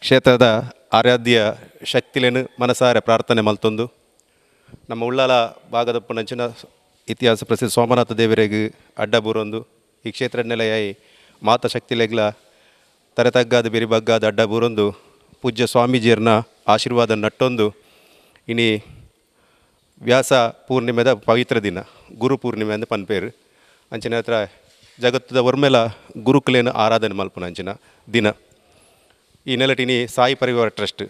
ಕ್ಷೇತ್ರದ ಆರಾಧ್ಯ ಶಕ್ತಿಲೆನ್ ಮನಸಾರೆ ಪ್ರಾರ್ಥನೆ ಮಲ್ತೊಂದು ನಮ್ಮ ಉಳ್ಳಾಲ ಭಾಗದ ಪುನಂಚಿನ ಇತಿಹಾಸ ಪ್ರಸಿದ್ಧ ಸೋಮನಾಥ ದೇವರಿಗೆ ಅಡ್ಡ ಬೂರೊಂದು ಈ ಕ್ಷೇತ್ರ ನೆಲೆಯಾಯಿ ಮಾತ ಶಕ್ತಿಲೆಗ್ಲ ತರೆ ತಗ್ಗಾದ ಬೆರಿ ಬಗ್ಗಾದ ಅಡ್ಡ ಬೂರೊಂದು ಪೂಜ್ಯ ಸ್ವಾಮೀಜಿಯರ್ನ ಆಶೀರ್ವಾದ ನಟ್ಟೊಂದು ಇನಿ ವ್ಯಾಸ ಪೂರ್ಣಿಮೆದ ಪವಿತ್ರ ದಿನ ಗುರು ಪೂರ್ಣಿಮೆ ಅಂದ್ ಪನ್ಪೇರು. ಅಂಚಿನ ಹತ್ರ ಜಗತ್ತದ ಒರ್ಮೆಲ ಗುರುಕುಲೇನು ಆರಾಧನೆ ಮಲ್ಪುನ ಅಂಚಿನ ದಿನ. ಈ ನೆಲಟಿನಿ ಸಾಯಿ ಪರಿವಾರ ಟ್ರಸ್ಟ್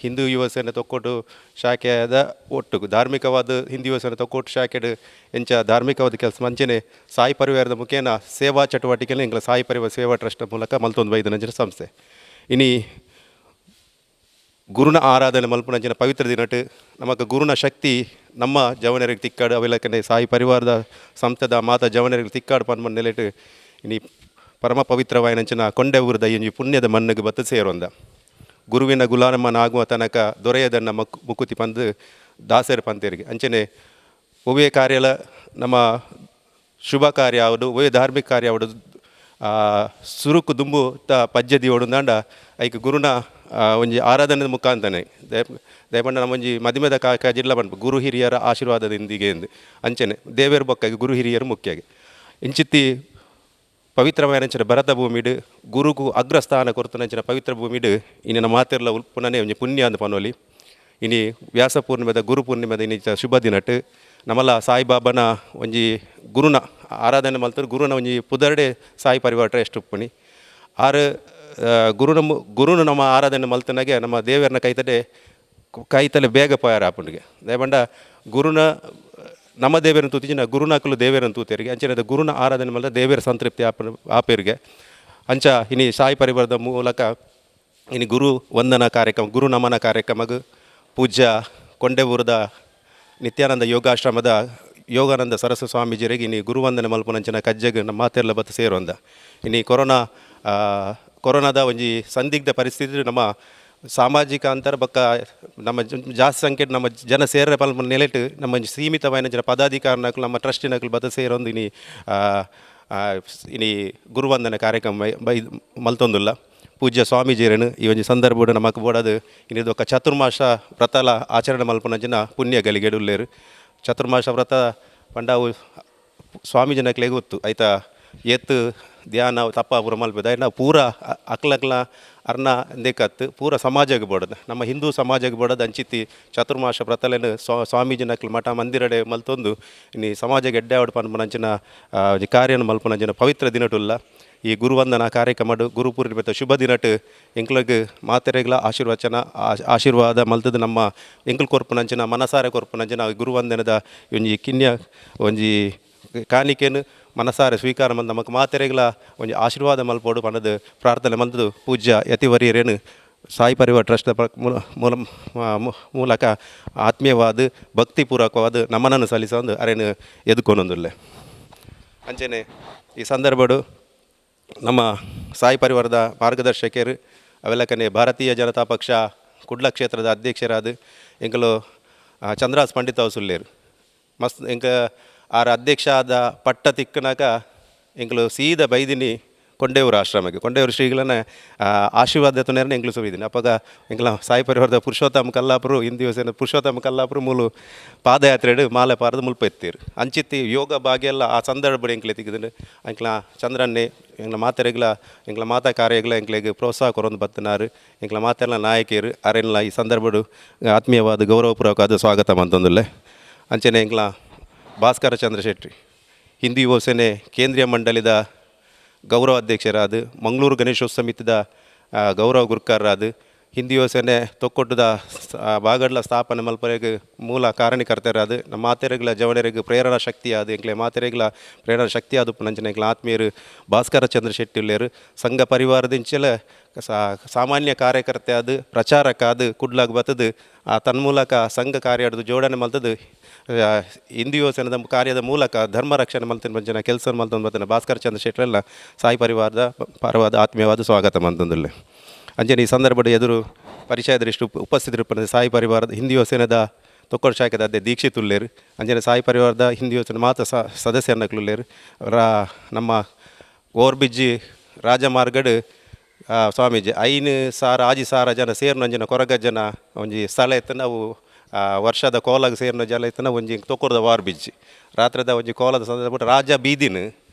ಹಿಂದೂ ಯುವ ಸೇನೆ ತೊಕ್ಕೊಟ್ಟು ಶಾಖೆಯಾದ ಒಟ್ಟು ಧಾರ್ಮಿಕವಾದ ಹಿಂದೂ ಯುವ ಸೇನೆ ತೊಕ್ಕೊಟ್ಟು ಶಾಖೆಡ್ ಎಂಚ ಧಾರ್ಮಿಕವಾದ ಕೆಲಸ ಮಂಚನೆ ಸಾಯಿ ಪರಿವಾರದ ಮುಖೇನ ಸೇವಾ ಚಟುವಟಿಕೆಯಲ್ಲಿ ಎಂಗ್ಲ ಸಾಯಿ ಪರಿವಾರ ಸೇವಾ ಟ್ರಸ್ಟ್ ಮೂಲಕ ಮಲ್ತೊಂದು ಬೈದನಂಚಿನ ಸಂಸ್ಥೆ. ಇನಿ ಗುರುನ ಆರಾಧನೆ ಮಲ್ಪುನಂಚಿನ ಪವಿತ್ರ ದಿನಟ್ ನಮಕ್ ಗುರುನ ಶಕ್ತಿ ನಮ್ಮ ಜವನರಿಗೆ ತಿಕ್ಕಾಡು ಅವೆಲಕನೆ ಸಾಯಿ ಪರಿವಾರದ ಸಂಸ್ಥೆದ ಮಾತ ಜವನರಿಗೆ ತಿಕ್ಕಾಡು ಪನ್ಪುನ ನೆಲೆಟ್ ಇನಿ ಪರಮ ಪವಿತ್ರವಾಯಿನಂಚಿನ ಕೊಂಡೆ ಊರದ ಇಂಜಿ ಪುಣ್ಯದ ಮಣ್ಣಿಗೆ ಬತ್ತು ಸೇರೊಂದ ಗುರುವಿನ ಗುಲಾಮನಾಗುವ ತನಕ ದೊರೆಯದನ್ನ ಮುಕುತಿ ಪಂದು ದಾಸರು ಪಂತೇರಿಗೆ. ಅಂಚನೆ ಒವ್ವೇ ಕಾರ್ಯಲ ನಮ್ಮ ಶುಭ ಕಾರ್ಯ ಆವಡು ಒವ್ವೇ ಧಾರ್ಮಿಕ ಕಾರ್ಯ ಆವಡು ಸುರುಕು ದುಂಬು ತ ಪಜ್ಜೆ ದಿಯೋಡು ದಾಂಡ ಐಕ್ ಗುರುನ ಒಂಜಿ ಆರಾಧನೆ ಮುಖಾಂತನೆ ದಯಪಂಡ ನಮ್ಮ ಒಂಜಿ ಮದಿಮೆದ ಕಾಜಿಲ್ಲ ಪನ್ಪ ಗುರು ಹಿರಿಯರ ಆಶೀರ್ವಾದದಿಂದಿಗೆ ಎಂದು ಅಂಚನೆ ದೇವೇರು ಬೊಕ್ಕಾಗಿ ಗುರು ಹಿರಿಯರು ಮುಖ್ಯಾಗಿ ಇಂಚಿತ್ತಿ ಪವಿತ್ರವಾಯಿನಂಚಿನ ಭರತ ಭೂಮಿಡ್ ಗುರುಗು ಅಗ್ರಸ್ಥಾನ ಕೊರ್ತುನಂಚಿನ ಪವಿತ್ರ ಭೂಮಿಡ್ ಇನಿ ಮಾತೆರ್ಲ ಉಲ್ಪುನನೇ ಒಂಜಿ ಪುಣ್ಯ ಅಂದ್ ಪನೊಲಿ. ಇನಿ ವ್ಯಾಸ ಪೂರ್ಣಿಮೆದ ಗುರು ಪೂರ್ಣಿಮೆದ ಇನಿ ಶುಭ ದಿನಟ್ ನಮಲ ಸಾಯಿಬಾಬನ ಒಂಜಿ ಗುರುನ ಆರಾಧನೆ ಮಲ್ತರು ಗುರುನ ಒಂಜಿ ಪುದರ್ಡೆ ಸಾಯಿ ಪರಿವಾರ ಟ್ರಸ್ಟ್ ಉಪ್ಪುನಿ. ಆರು ಗುರುನ ಗುರುನ ನಮ್ಮ ಆರಾಧನೆ ಮಲ್ತನಾಗೆ ನಮ್ಮ ದೇವರನ್ನ ಕೈತಡೆ ಕೈತಲೆ ಬೇಗ ಪಯಾರ ಆಪುಂಡಿಗೆ. ದಯಪಂಡ ಗುರುನ ನಮ್ಮ ದೇವರನ್ನು ತೂತಿಜಿನ ಗುರುನಾಕಲು ದೇವರನ್ನು ತೂತೇರಿಗೆ ಅಂಚನೆ ಗುರುನ ಆರಾಧನೆ ಮಲ್ತ ದೇವರ ಸಂತೃಪ್ತಿ ಆಪೇರಿಗೆ. ಅಂಚ ಇನಿ ಸಾಯಿ ಪರಿವಾರದ ಮೂಲಕ ಇನಿ ಗುರು ವಂದನಾ ಕಾರ್ಯಕ್ರಮ ಗುರು ನಮನ ಕಾರ್ಯಕ್ರಮಗ್ ಪೂಜ್ಯ ಕೊಂಡೆವೂರದ ನಿತ್ಯಾನಂದ ಯೋಗಾಶ್ರಮದ ಯೋಗಾನಂದ ಸರಸ್ವ ಸ್ವಾಮೀಜಿಯರಿಗೆ ಇನಿ ಗುರುವಂದನೆ ಮಲ್ಪುನಂಚಿನ ಕಜ್ಜೆಗ್ ನಮ್ಮ ಮಾತೆರ್ಲ ಬತ್ತು ಸೇರೊಂದ. ಇನಿ ಕೊರೋನಾದ ಒಂಜಿ ಸಂದಿಗ್ಧ ಪರಿಸ್ಥಿತಿ ನಮ್ಮ ಸಾಮಾಜಿಕ ಅಂತರ ಬೊಕ್ಕ ನಮ್ಮ ಜಾಸ್ತಿ ಸಂಖ್ಯೆ ನಮ್ಮ ಜನ ಸೇರ ಪಲ್ಪುನ ನೆಲೆಟ್ ನಮ್ಮ ಸೀಮಿತವಾಯಿನ ಜನ ಪದಾಧಿಕಾರಿನಕುಲು ನಮ್ಮ ಟ್ರಸ್ಟಿನಕುಲು ಬತ್ತ ಸೇರೊಂದು ಇನಿ ಇನಿ ಗುರುವಂದನೆ ಕಾರ್ಯಕ್ರಮ ಬೈ ಮಲ್ತೊಂದುಲ್ಲ. ಪೂಜ್ಯ ಸ್ವಾಮೀಜಿಯರನ್ನು ಈ ಒಂಜಿ ಸಂದರ್ಭಡ್ ನಮಕ್ ಬೋಡಾದ್ ಇನಿ ಬೊಕ್ಕ ಚತುರ್ಮಾಸ ವ್ರತಲ ಆಚರಣೆ ಮಲ್ಪುನಂಚಿನ ಪುಣ್ಯ ಗಳಿಗೆಡ್ ಉಲ್ಲೆರ್. ಚತುರ್ಮಾಸ ವ್ರತ ಪಂಡ ಅವು ಸ್ವಾಮೀಜಿನಕ್ಲೆಗ್ ಗೊತ್ತು ಐತ ಏತ್ ಧ್ಯಾನ ತಪ್ಪ ಪೂರ ಮಲ್ಪೆದ ಐನ ಪೂರ ಅಕ್ಲಕ್ಲ ಅರ್ನ ಇಂದೆಕತ್ ಪೂರ ಸಮಾಜಗ್ ಬೋಡದು ನಮ್ಮ ಹಿಂದೂ ಸಮಾಜಗ್ ಬೋಡದು ಅಂಚಿತ್ತಿ ಚತುರ್ಮಾಸ ವ್ರತಲೆನ್ ಸ್ವಾಮೀಜಿನಕ್ಲು ಮಠ ಮಂದಿರಡೆ ಮಲ್ತೊಂದು ಇನಿ ಸಮಾಜಗ್ ಎಡ್ಡೆ ಆವಡ್ ಪನ್ಪುನಂಚಿನ ಒಂಜಿ ಕಾರ್ಯನ್ ಮಲ್ಪುನಂಚಿನ ಪವಿತ್ರ ದಿನಟುಲ್ಲ. ಈ ಗುರುವಂದನಾ ಕಾರ್ಯಕ್ರಮಡ್ ಗುರು ಪೂರ್ಣಿಮೆದ ಶುಭ ದಿನಟ್ ಎಂಕ್ಲಗ್ ಮಾತೆರೆಗ್ಲ ಆಶೀರ್ವಚನ ಆಶೀರ್ವಾದ ಮಲ್ತದ ನಮ್ಮ ಎಂಕ್ಲು ಕೊರ್ಪುನಂಚಿನ ಮನಸಾರೆ ಕೊರ್ಪುನಂಚಿನ ಗುರುವಂದನದ ಒಂಜಿ ಕಿನ್ಯ ಒಂಜಿ ಕಾಣಿಕೆನ್ ಮನಸಾರೆ ಸ್ವೀಕಾರ ಮಲ್ತ್ ನಮಕ್ ಮಾತೆರೆಗ್ಲ ಒಂಜಿ ಆಶೀರ್ವಾದ ಮಲ್ಪೊಡು ಪಂಡುದು ಪ್ರಾರ್ಥನೆ ಮಲ್ತದು ಪೂಜ್ಯ ಯತಿವರಿಯರೇನು ಸಾಯಿ ಪರಿವಾರ ಟ್ರಸ್ಟ್ ಮೂಲಕ ಆತ್ಮೀಯವಾದ ಭಕ್ತಿಪೂರ್ವಕವಾದ ನಮನನ್ನು ಸಲ್ಲಿಸೊಂದು ಅರೇನು ಎದುಕೊನೊಂದುಲ್ಲೆ. ಅಂಚನೆ ಈ ಸಂದರ್ಭಡು ನಮ್ಮ ಸಾಯಿ ಪರಿವಾರದ ಮಾರ್ಗದರ್ಶಕರು ಅವೆಲ್ಲಕನೆ ಭಾರತೀಯ ಜನತಾ ಪಕ್ಷ ಕುಡ್ಲ ಕ್ಷೇತ್ರದ ಅಧ್ಯಕ್ಷರಾದ ಎಂಕಲು ಚಂದ್ರಾಸ್ ಪಂಡಿತ್ ಅವಸುಲ್ಲೇರು ಮಸ್ತ್ ಎಂಕ ಆರ್ ಅಧ್ಯಕ್ಷ ಆದ ಪಟ್ಟ ತಿಕ್ಕನಾಕ ಎಂಕಲು ಸೀದ ಬೈದಿನಿ ಕೊಂಡೇವರು ಆಶ್ರಮಕ್ಕೆ ಕೊಂಡೇವರು ಶ್ರೀಗಳನ್ನ ಆಶೀರ್ವಾದ ತುನೇರನೆ ಎಂಕಲು ಸುರಿದಿನಿ. ಅಪ್ಪಗ ಎಂಕಲ ಸಾಯಿ ಪರಿವಾರದ ಪುರುಷೋತ್ತಮ ಕಲ್ಲಾಪುರು ಹಿಂದೂ ಯುವಸೇನೆ ಪುರುಷೋತ್ತಮ ಕಲ್ಲಾಪುರು ಮೂಲು ಪಾದಯಾತ್ರೆಡು ಮಾಲೆ ಪಾರದ ಮುಲ್ಪ ಎತ್ತೀರು. ಅಂಚಿತ್ತಿ ಯೋಗ ಭಾಗ್ಯ ಎಲ್ಲ ಆ ಸಂದರ್ಭ ಎಂಕ್ಲೆ ತಿಕ್ಕಿದ್ದು ಎಂಕ್ಲ ಚಂದ್ರನ್ನೇ ಎಂಕ್ಲ ಮಾತೆರೆಗ್ಲ ಎಂಕ್ಲ ಮಾತಾ ಕಾರ್ಯಗಳ ಎಂಕ್ಲೆಗ್ ಪ್ರೋತ್ಸಾಹ ಕೊರೊಂದು ಬತ್ತನಾರು ಎಂಕ್ಲ ಮಾತೆರ್ಲ ನಾಯಕಿಯರು ಅರೆನ್ಲ ಈ ಸಂದರ್ಭಡು ಆತ್ಮೀಯವಾದ ಗೌರವಪೂರ್ವಕವಾದ ಸ್ವಾಗತ ಮಂತೊಂದುಲ್ಲೆ. ಅಂಚನೆ ಎಂಕ್ಲ ಭಾಸ್ಕರ ಚಂದ್ರ ಶೆಟ್ಟಿ ಹಿಂದೂ ಯುವ ಸೇನೆ ಕೇಂದ್ರೀಯ ಮಂಡಳಿದ ಗೌರವ ಅಧ್ಯಕ್ಷರಾದ ಮಂಗಳೂರು ಗಣೇಶೋತ್ಸವ ಸಮಿತಿದ ಗೌರವ ಗುರುಕಾರರಾದ ಹಿಂದೂ ಯುವ ಸೇನೆ ತೊಕ್ಕೊಟ್ಟದ ಬಾಗಡ್ಲ ಸ್ಥಾಪನೆ ಮಲ್ಪರೆಗ್ ಮೂಲ ಕಾರಣಕರ್ತರಾದ ನಮ್ಮ ಮಾತೆರೆಗ್ಲ ಜವನರಿಗೆ ಪ್ರೇರಣಾ ಶಕ್ತಿಯಾದ ಎಂಕ್ಲೆ ಮಾತೆರೆಗ್ಲ ಪ್ರೇರಣಾ ಶಕ್ತಿಯಾದ ಉಪ್ಪುನಂಚಿನ ಎಂಕ್ಲ ಆತ್ಮೀಯರು ಭಾಸ್ಕರ ಚಂದ್ರ ಶೆಟ್ಟಿ ಉಲ್ಲೇರು. ಸಂಘ ಪರಿವಾರದಿಂಚಲ ಸಾಮಾನ್ಯ ಕಾರ್ಯಕರ್ತೆ ಆದ್ ಪ್ರಚಾರಕ್ಕಾದ್ ಕುಡ್ಲಾಗ್ ಬತ್ತದು ಆ ತನ್ಮೂಲಕ ಸಂಘ ಕಾರ್ಯಾಡ್ದು ಜೋಡಣೆ ಮಲ್ತದು Hindu ಯುವಸೇನದ ಕಾರ್ಯದ ಮೂಲಕ ಧರ್ಮ ರಕ್ಷಣೆ ಮಲ್ತಿನ ಮಂಚಿನ ಕೆಲಸ ಮಲ್ತೊಂದು ಬತ್ತಿನ ಭಾಸ್ಕರ್ ಚಂದ್ರ ಶೆಟ್ಟರೆಲ್ಲ ಸಾಯಿ ಪರಿವಾರದ ಪರವಾದ ಆತ್ಮೀಯವಾದ ಸ್ವಾಗತ ಮಂತೊಂದುಲ್ಲೆ. ಅಂಚನೆ ಈ ಸಂದರ್ಭದ ಎದುರು ಪರಿಚಯದಷ್ಟು ಉಪಸ್ಥಿತರಿಪ್ಪನ ಸಾಯಿ ಪರಿವಾರದ ಹಿಂದೂ ಯುವಸೇನದ ತೊಕ್ಕೊಡು ಶಾಖೆದ ಅದೇ ದೀಕ್ಷಿತ್ ಉಲ್ಲೇರು, ಅಂಚನೆ ಸಾಯಿ ಪರಿವಾರದ ಹಿಂದೂ ಯುವಸೇನ ಮಾತ್ರ ಸದಸ್ಯರನ್ನಕ್ಲುಲ್ಲೇರು. ನಮ್ಮ ಓರ್ಬಿಜ್ಜಿ ರಾಜಮಾರ್ಗಡ್ ಸ್ವಾಮೀಜಿ 5,000 6,000 ಜನ ಸೇರ್ನಂಜಿನ ಕೊರಗಜ್ಜನ ಒಂಜಿ ಸ್ಥಳ ಇತ್ತು. ನಾವು ವರ್ಷದ ಕೋಲಾಗ ಸೇರ್ನ ಜಲ ಇತ್ತನ ಒಂಜಿ ತೊಕ್ಕೊರ್ದ ವಾರ್ ಬಿಜ್ಜಿ ರಾತ್ರಿದ ಒಂಜಿ ಕೋಲದ ಸಂದರ್ಭ ರಾಜ ಬೀದಿನ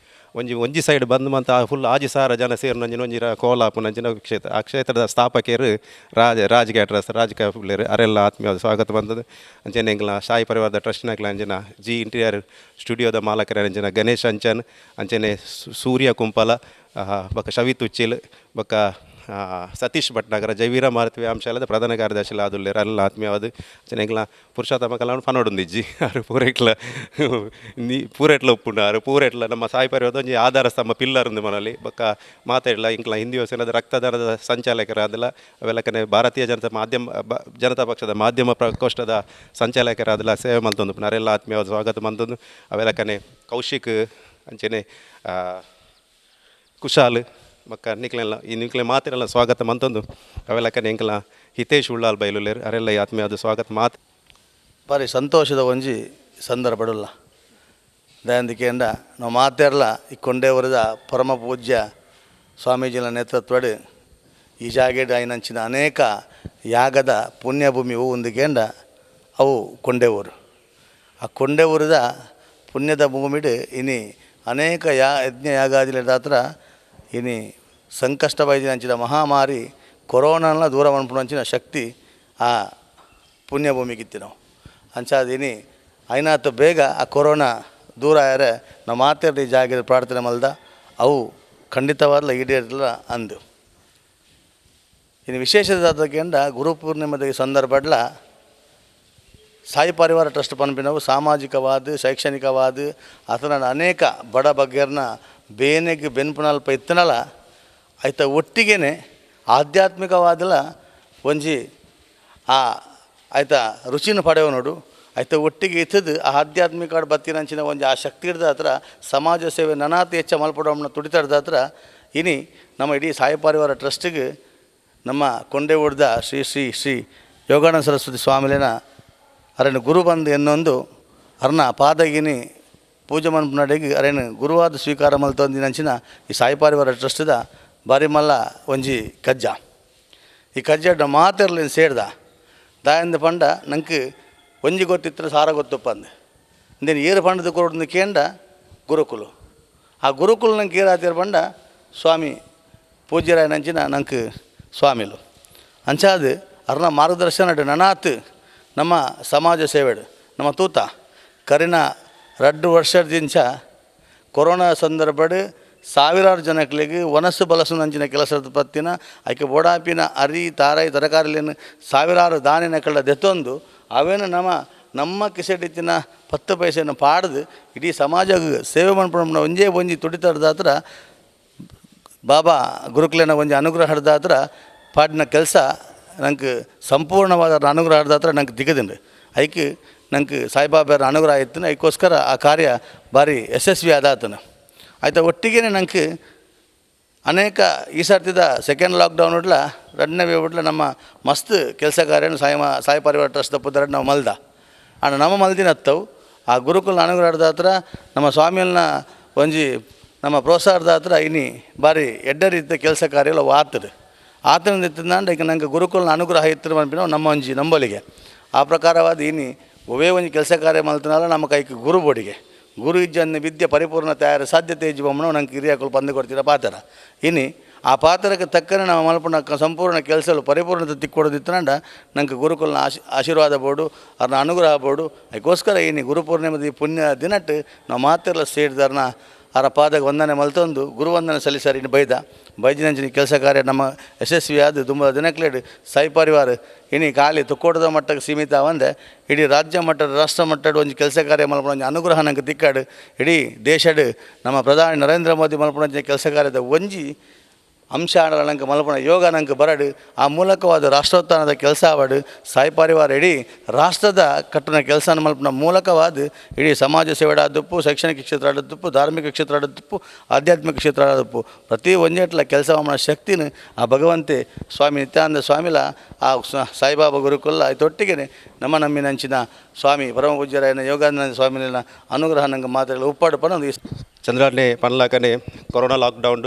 ಒಂಜಿ ಒಂಜಿ ಸೈಡ್ ಬಂದು ಮಂತ ಫುಲ್ 6,000 ಜನ ಸೇರ್ನಂಜಿನ ಒಂಜಿ ಕೋಲ ಆಪುನಂಚಿನ ಕ್ಷೇತ್ರ. ಆ ಕ್ಷೇತ್ರದ ಸ್ಥಾಪಕರು ರಾಜ ರಾಜ್ ಕ್ಯಾಟ್ರಸ್ ರಾಜ್ ಕ್ಯಾಫ್ಲೇರು ಅರೆಲ್ಲ ಆತ್ಮೀಯವಾದ ಸ್ವಾಗತ ಬಂದದ್ದು. ಅಂಚನೆ ಎಂಗ್ಲ ಶಾಯಿ ಪರಿವಾರದ ಟ್ರಸ್ಟ್ನಾಕ್ಲ ಅಂಚಿನ ಜಿ ಇಂಟೀರಿಯರ್ ಸ್ಟುಡಿಯೋದ ಮಾಲಕರ ಅಂಚಿನ ಗಣೇಶ್ ಅಂಚನ್, ಅಂಚನೆ ಸೂರ್ಯ ಕುಂಪಲ, ಬೊಕ್ಕ ಶವಿತ್ ಉಚ್ಚಿಲ್, ಬೊಕ್ಕ ಸತೀಶ್ ಭಟ್ನಾಗರ, ಜೈವೀರ ಮಾರುತಿ ವ್ಯಾಯಾಮಶಾಲೆದ ಪ್ರಧಾನ ಕಾರ್ಯದರ್ಶಿ ಆದುಲ್ಲೇರು ಅಲ್ಲ ಆತ್ಮೀಯವಾದ. ಅಂಚನೆ ಎಂಕ್ಲ ಪುರುಷೋತ್ತಮ ಕಲಾವಣ ಪನೊಡುಂದಿಜ್ಜಿ ಆರು ಪೂರೆಟ್ಲ ನೀ ಪೂರೆಟ್ಲ ಉಪ್ಪುಂಡು ಆರು ಪೂರೆಟ್ಲ ನಮ್ಮ ಸಾಯಿ ಪರಿವಾರದ ಒಂಜಿ ಆಧಾರ ಸ್ತಂಭ ಪಿಲ್ಲರ್ ಉಂದು ಮನಲಿ. ಬೊಕ್ಕ ಮಾತೆಡ್ಲ ಇಂಕ್ಲ ಹಿಂದೂ ಯುವಸೇನದ ರಕ್ತದಾನದ ಸಂಚಾಲಕರಾದಲ ಅವೆಲ್ಲಕನೆ ಭಾರತೀಯ ಜನತಾ ಮಾಧ್ಯಮ ಜನತಾ ಪಕ್ಷದ ಮಾಧ್ಯಮ ಪ್ರಕೋಷ್ಠದ ಸಂಚಾಲಕರಾದಲ ಸೇವೆ ಮಲ್ತೊಂದು ಅರೆಲ್ಲ ಆತ್ಮೀಯವಾದ ಸ್ವಾಗತ ಮಂತೊಂದು. ಅವೆಲ್ಲಕನೆ ಕೌಶಿಕ್ ಅಂಚನೆ ಕುಶಾಲ್ ಬೊಕ್ಕ ನಿಕ್ಲೆಲ್ಲ ಈ ನಿಕ್ಲೆ ಮಾತಿರಲ್ಲ ಸ್ವಾಗತ ಮಂತೊಂದು. ಅವೆಲ್ಲಕನೆ ಎಂಕಲ ಹಿತೇಶ್ ಉಳ್ಳಾಲ್ ಬೈಲುಲ್ಲೇರು ಅರೆಲ್ಲ ಈ ಆತ್ಮೀಯವಾದ ಸ್ವಾಗತ ಮಾತು. ಬಾರಿ ಸಂತೋಷದ ಒಂಜಿ ಸಂದರ್ಭಡುಲ್ಲ ದಯಾಂದಿಕೆಂಡ ನಾವು ಮಾತೆರ್ಲ ಈ ಕೊಂಡೇವರದ ಪರಮ ಪೂಜ್ಯ ಸ್ವಾಮೀಜಿನ ನೇತೃತ್ವಡ್ ಈ ಜಾಗೆಡ್ ಐನಂಚಿನ ಅನೇಕ ಯಾಗದ ಪುಣ್ಯಭೂಮಿ ಒಂದುಕೇಂಡ ಅವು ಕೊಂಡೇವೂರು. ಆ ಕೊಂಡೇವೂರದ ಪುಣ್ಯದ ಭೂಮಿಡ್ ಇನಿ ಅನೇಕ ಯಜ್ಞ ಯಾಗಾದಿಲ ಇನಿ ಸಂಕಷ್ಟ ಬೈದಿನಂಚಿನ ಮಹಾಮಾರಿ ಕೊರೋನಾನ ದೂರ ಮನ್ಪುನಂಚಿನ ಶಕ್ತಿ ಆ ಪುಣ್ಯಭೂಮಿಗಿತ್ತಿ ನಾವು. ಅಂಚಾದ ಇನಿ ಐನಾತ್ ಬೇಗ ಆ ಕೊರೋನಾ ದೂರ ಆಯರೆ ನಾವು ಮಾತೆರ್ದ ಈ ಜಾಗೆದ ಪ್ರಾರ್ಥನೆ ಮಲ್ದ ಅವು ಖಂಡಿತವಾದ್ಲ ಈಡೇರಲ್ಲ ಅಂದು. ಇನ್ನು ವಿಶೇಷದಾದಕ್ಕೆಂಡ ಗುರುಪೂರ್ಣಿಮೆದ ಈ ಸಂದರ್ಭಡ್ಲ ಸಾಯಿ ಪರಿವಾರ ಟ್ರಸ್ಟ್ ಪನ್ಪಿನವು ಸಾಮಾಜಿಕವಾದ ಶೈಕ್ಷಣಿಕವಾದ ಆತನ ಅನೇಕ ಬಡ ಬಗ್ಗೆರ್ನ ಬೇನೆಗೆ ಬೆನ್ಪುನಲ್ಪ ಇತ್ತನಲ್ಲ ಆಯ್ತ ಒಟ್ಟಿಗೆನೆ ಆಧ್ಯಾತ್ಮಿಕವಾದಲ ಒಂಜಿ ಆ ಆಯ್ತ ರುಚಿನ ಪಡೆಯೋ ನೋಡು ಆಯ್ತ ಒಟ್ಟಿಗೆ ಇತ್ತದು ಆ ಆಧ್ಯಾತ್ಮಿಕ ಬತ್ತಿನಂಚಿನ ಒಂಜಿ ಆ ಶಕ್ತಿ ಹಿಡ್ದ ಹತ್ರ ಸಮಾಜ ಸೇವೆ ನನಾತಿ ಹೆಚ್ಚ ಮಲ್ಪಡೋಮ್ನ ತುಡಿತಡ್ದ ಹತ್ರ ಇನಿ ನಮ್ಮ ಇಡೀ ಸಾಯಿ ಪರಿವಾರ ಟ್ರಸ್ಟಿಗೆ ನಮ್ಮ ಕೊಂಡೆ ಉಡ್ದ ಶ್ರೀ ಶ್ರೀ ಶ್ರೀ ಯೋಗಾನಂದ ಸರಸ್ವತಿ ಸ್ವಾಮಿಲಿನ ಅರಣ್ಯ ಗುರು ಬಂದು ಎನ್ನೊಂದು ಅರ್ನ ಪಾದಗಿನಿ ಪೂಜೆ ಮನ್ಪುನಡೆಗೆ ಅರೇನು ಗುರುವಾದ ಸ್ವೀಕಾರ ಮಲ್ತೊಂದಿನಂಚಿನ ಈ ಸಾಯಿ ಪರಿವಾರ ಟ್ರಸ್ಟ್ದ ಬಾರಿ ಮಲ್ಲ ಒಂಜಿ ಕಜ್ಜ. ಈ ಕಜ್ಜ ಮಾತೆರ್ಲಿನ ಸೇರ್ದ ದಾಯಂದ ಪಂಡ ನಂಗೆ ಒಂಜಿ ಗೊತ್ತಿತ್ರ ಸಾರ ಗೊತ್ತುಪ್ಪಂದು ಇಂದೇನು ಏರು ಪಂಡದ ಕೊರೊಂದು ಕೇಂಡ ಗುರುಕುಲು ಆ ಗುರುಕುಲು ನಂಗೆ ಏರಾತಿರ ಪಂಡ ಸ್ವಾಮಿ ಪೂಜ್ಯರಾಯನಂಚಿನ ನಂಗೆ ಸ್ವಾಮಿಲು ಅಂಚಾದ ಅರ್ನ ಮಾರ್ಗದರ್ಶನ ನನಾತ್ ನಮ್ಮ ಸಮಾಜ ಸೇವೆಡು ನಮ್ಮ ತೂತ ಕರಿನ 2 ವರ್ಷದಿಂಚ ಕೊರೋನಾ ಸಂದರ್ಭಡ್ ಸಾವಿರಾರು ಜನಗಳಿಗೆ ವನಸ್ಸು ಬಲಸುನಂಚಿನ ಕೆಲಸದ ಪತ್ತಿನ ಆಕೆ ಬೋಡಾಪಿನ ಅರಿ ತಾರಾಯಿ ತರಕಾರಿಲೇನು ಸಾವಿರಾರು ದಾನಿನ ಕಳ್ಳ ದೆತ್ತೊಂದು ಅವೇನು ನಮ್ಮ ನಮ್ಮ ಕಿಸೆಡಿತ್ತಿನ 10 ಪೈಸೆಯನ್ನು ಪಾಡ್ದು ಇಡೀ ಸಮಾಜ ಸೇವೆ ಮನ್ಪುನ ಒಂಜೇ ಒಂಜಿ ತುಡಿತಡ್ದ ಹತ್ರ ಬಾಬಾ ಗುರುಕುಲಿನ ಒಂಜಿ ಅನುಗ್ರಹ ಹಿಡ್ದ ಹತ್ರ ಪಾಡಿನ ಕೆಲಸ ನಂಗೆ ಸಂಪೂರ್ಣವಾದ ಅನುಗ್ರಹ ಹಿಡ್ದ ಹತ್ರ ನಂಗೆ ದಿಗದಿಂಡು ಐಕ್ ನಂಗೆ ಸಾಯಿಬಾಬಾರ ಅನುಗ್ರಹ ಇತ್ತು ಅದಕ್ಕೋಸ್ಕರ ಆ ಕಾರ್ಯ ಭಾರಿ ಯಶಸ್ವಿ ಆದಾತನ ಆಯ್ತಾ. ಒಟ್ಟಿಗೆ ನಂಗೆ ಅನೇಕ ಈ ಸರ್ತಿದ ಸೆಕೆಂಡ್ ಲಾಕ್ಡೌನ್ ಉಡ್ಲ ರಡ್ನೇ ವೇವ್ ಉಡ್ಲ ನಮ್ಮ ಮಸ್ತ್ ಕೆಲಸ ಕಾರ್ಯನ ಸಾಯಿ ಪರಿವಾರ ಟ್ರಸ್ಟ್ ಪುದರ ನಾವು ಮಲ್ದ ಆಂಡ ನಮ್ಮ ಮಲ್ದಿನ ಹತ್ತವು ಆ ಗುರುಕುಲ ಅನುಗ್ರಹದ ಹತ್ರ ನಮ್ಮ ಸ್ವಾಮಿಯನ್ನ ಒಂಜಿ ನಮ್ಮ ಪ್ರೋತ್ಸಾಹದ ಹತ್ರ ಇನಿ ಭಾರಿ ಎಡ್ಡ ರೀತಿಯ ಕೆಲಸ ಕಾರ್ಯ ಎಲ್ಲ ಆತದು ಆತನ ಇತ್ತಂದ್ರೆ ಈಗ ನಂಗೆ ಗುರುಕುಲನ ಅನುಗ್ರಹ ಇತ್ತು ಮನ್ಪಿನ ನಮ್ಮ ಒಂಜಿ ನಂಬಲಿಗೆ ಆ ಪ್ರಕಾರವಾದ ಇನಿ ಒವೇ ಒಂಜಿ ಕೆಲಸ ಕಾರ್ಯ ಮಲ್ತನಾಲ ನಮ್ಮ ಕೈಗೆ ಗುರು ಬೋಡಿಗೆ ಗುರು ಇಜ್ಜನ್ನು ವಿದ್ಯೆ ಪರಿಪೂರ್ಣ ತಯಾರು ಸಾಧ್ಯತೆ ಇಜ್ಜಿ ಬೊಮ್ಮನ ನಂಗೆ ಹಿರಿಯಕುಲು ಪಂದು ಕೊಡ್ತೀರ ಪಾತ್ರ ಇನಿ ಆ ಪಾತ್ರಕ್ಕೆ ತಕ್ಕನೆ ನಾವು ಮಲ್ಪುನ ಸಂಪೂರ್ಣ ಕೆಲಸಲು ಪರಿಪೂರ್ಣತೆ ತಿಕ್ಕೊಡೋದಿತ್ತಂಡ ನಂಗೆ ಗುರುಕುಲನ ಆಶೀರ್ವಾದ ಬೋಡು ಅವ್ರನ್ನ ಅನುಗ್ರಹ ಬೋಡು ಅದಕ್ಕೋಸ್ಕರ ಇನಿ ಗುರುಪೂರ್ಣಿಮದ ಈ ಪುಣ್ಯ ದಿನಟ್ಟು ನಾವು ಮಾತೆಲ್ಲ ಸೇರಿದಾರನ ಅವರ ಪಾದಕ್ಕೆ ವಂದನೆ ಮಲ್ತೊಂದು ಗುರುವಂದನೆ ಸಲ್ಲಿಸಾರ ಇನ್ನು ಬೈದ ಬೈದಿನಂಚಿನ ಕೆಲಸ ಕಾರ್ಯ ನಮ್ಮ ಯಶಸ್ವಿಯಾದ ತುಂಬ ದಿನಕ್ಲೇಡು ಸಾಯಿ ಪರಿವಾರ ಇನಿ ಖಾಲಿ ತುಕ್ಕೋಟದ ಮಟ್ಟಕ್ಕೆ ಸೀಮಿತ ಅವಂದೆ ಇಡೀ ರಾಜ್ಯ ಮಟ್ಟದ ರಾಷ್ಟ್ರ ಮಟ್ಟದ ಒಂಜಿ ಕೆಲಸ ಕಾರ್ಯ ಮಲ್ಪುನ ಒಂಜಿ ಅನುಗ್ರಹ ನಂಗೆ ತಿಕ್ಕಾಡು ಇಡೀ ದೇಶಡ್ ನಮ್ಮ ಪ್ರಧಾನಿ ನರೇಂದ್ರ ಮೋದಿ ಮಲ್ಪುನ ಕೆಲಸ ಕಾರ್ಯದ ಒಂಜಿ ಅಂಶ ಆಂಡಲ ಮಲ್ಪುನ ಯೋಗ ನಂಗೆ ಬರಡು ಆ ಮೂಲಕವಾದ ರಾಷ್ಟ್ರೋತ್ಥಾನದ ಕೆಲಸ ಆವಡು ಸಾಯಿ ಪರಿವಾರ ಇಡೀ ರಾಷ್ಟ್ರದ ಕಟ್ಟುನ ಕೆಲಸ ಮಲ್ಪುನ ಮೂಲಕವಾದ ಇಡೀ ಸಮಾಜ ಸೇವೆ ಆದಪ್ಪು, ಶೈಕ್ಷಣಿಕ ಕ್ಷೇತ್ರ ಆದಪ್ಪು, ಧಾರ್ಮಿಕ ಕ್ಷೇತ್ರ ಆದಪ್ಪು, ಆಧ್ಯಾತ್ಮಿಕ ಕ್ಷೇತ್ರ ಆದಪ್ಪು ಪ್ರತಿ ಒಂಜೆಟ್ಲ ಕೆಲಸ ಮಾಡೋ ಶಕ್ತಿನ ಆ ಭಗವಂತೆ ಸ್ವಾಮಿ ನಿತ್ಯಾನಂದ ಸ್ವಾಮಿಲ ಆ ಸಾಯಿಬಾಬಾ ಗುರುಕುಲ್ಲ ಐತೊಟ್ಟಿಗೆ ನಮ್ಮ ನಮ್ಮಿನಂಚಿನ ಸ್ವಾಮಿ ಪರಮ ಪೂಜ್ಯರಾಯನ ಯೋಗಾನಂದ ಸ್ವಾಮಿನ ಅನುಗ್ರಹ ನಂಗೆ ಮಾತ್ರೆಗಳು ಉಪ್ಪಾಡು ಪನ್ನೊಂದು ಚಂದ್ರಾನೆ ಪನ್ಲಾಕನೆ ಕೊರೋನಾ ಲಾಕ್ಡೌನ್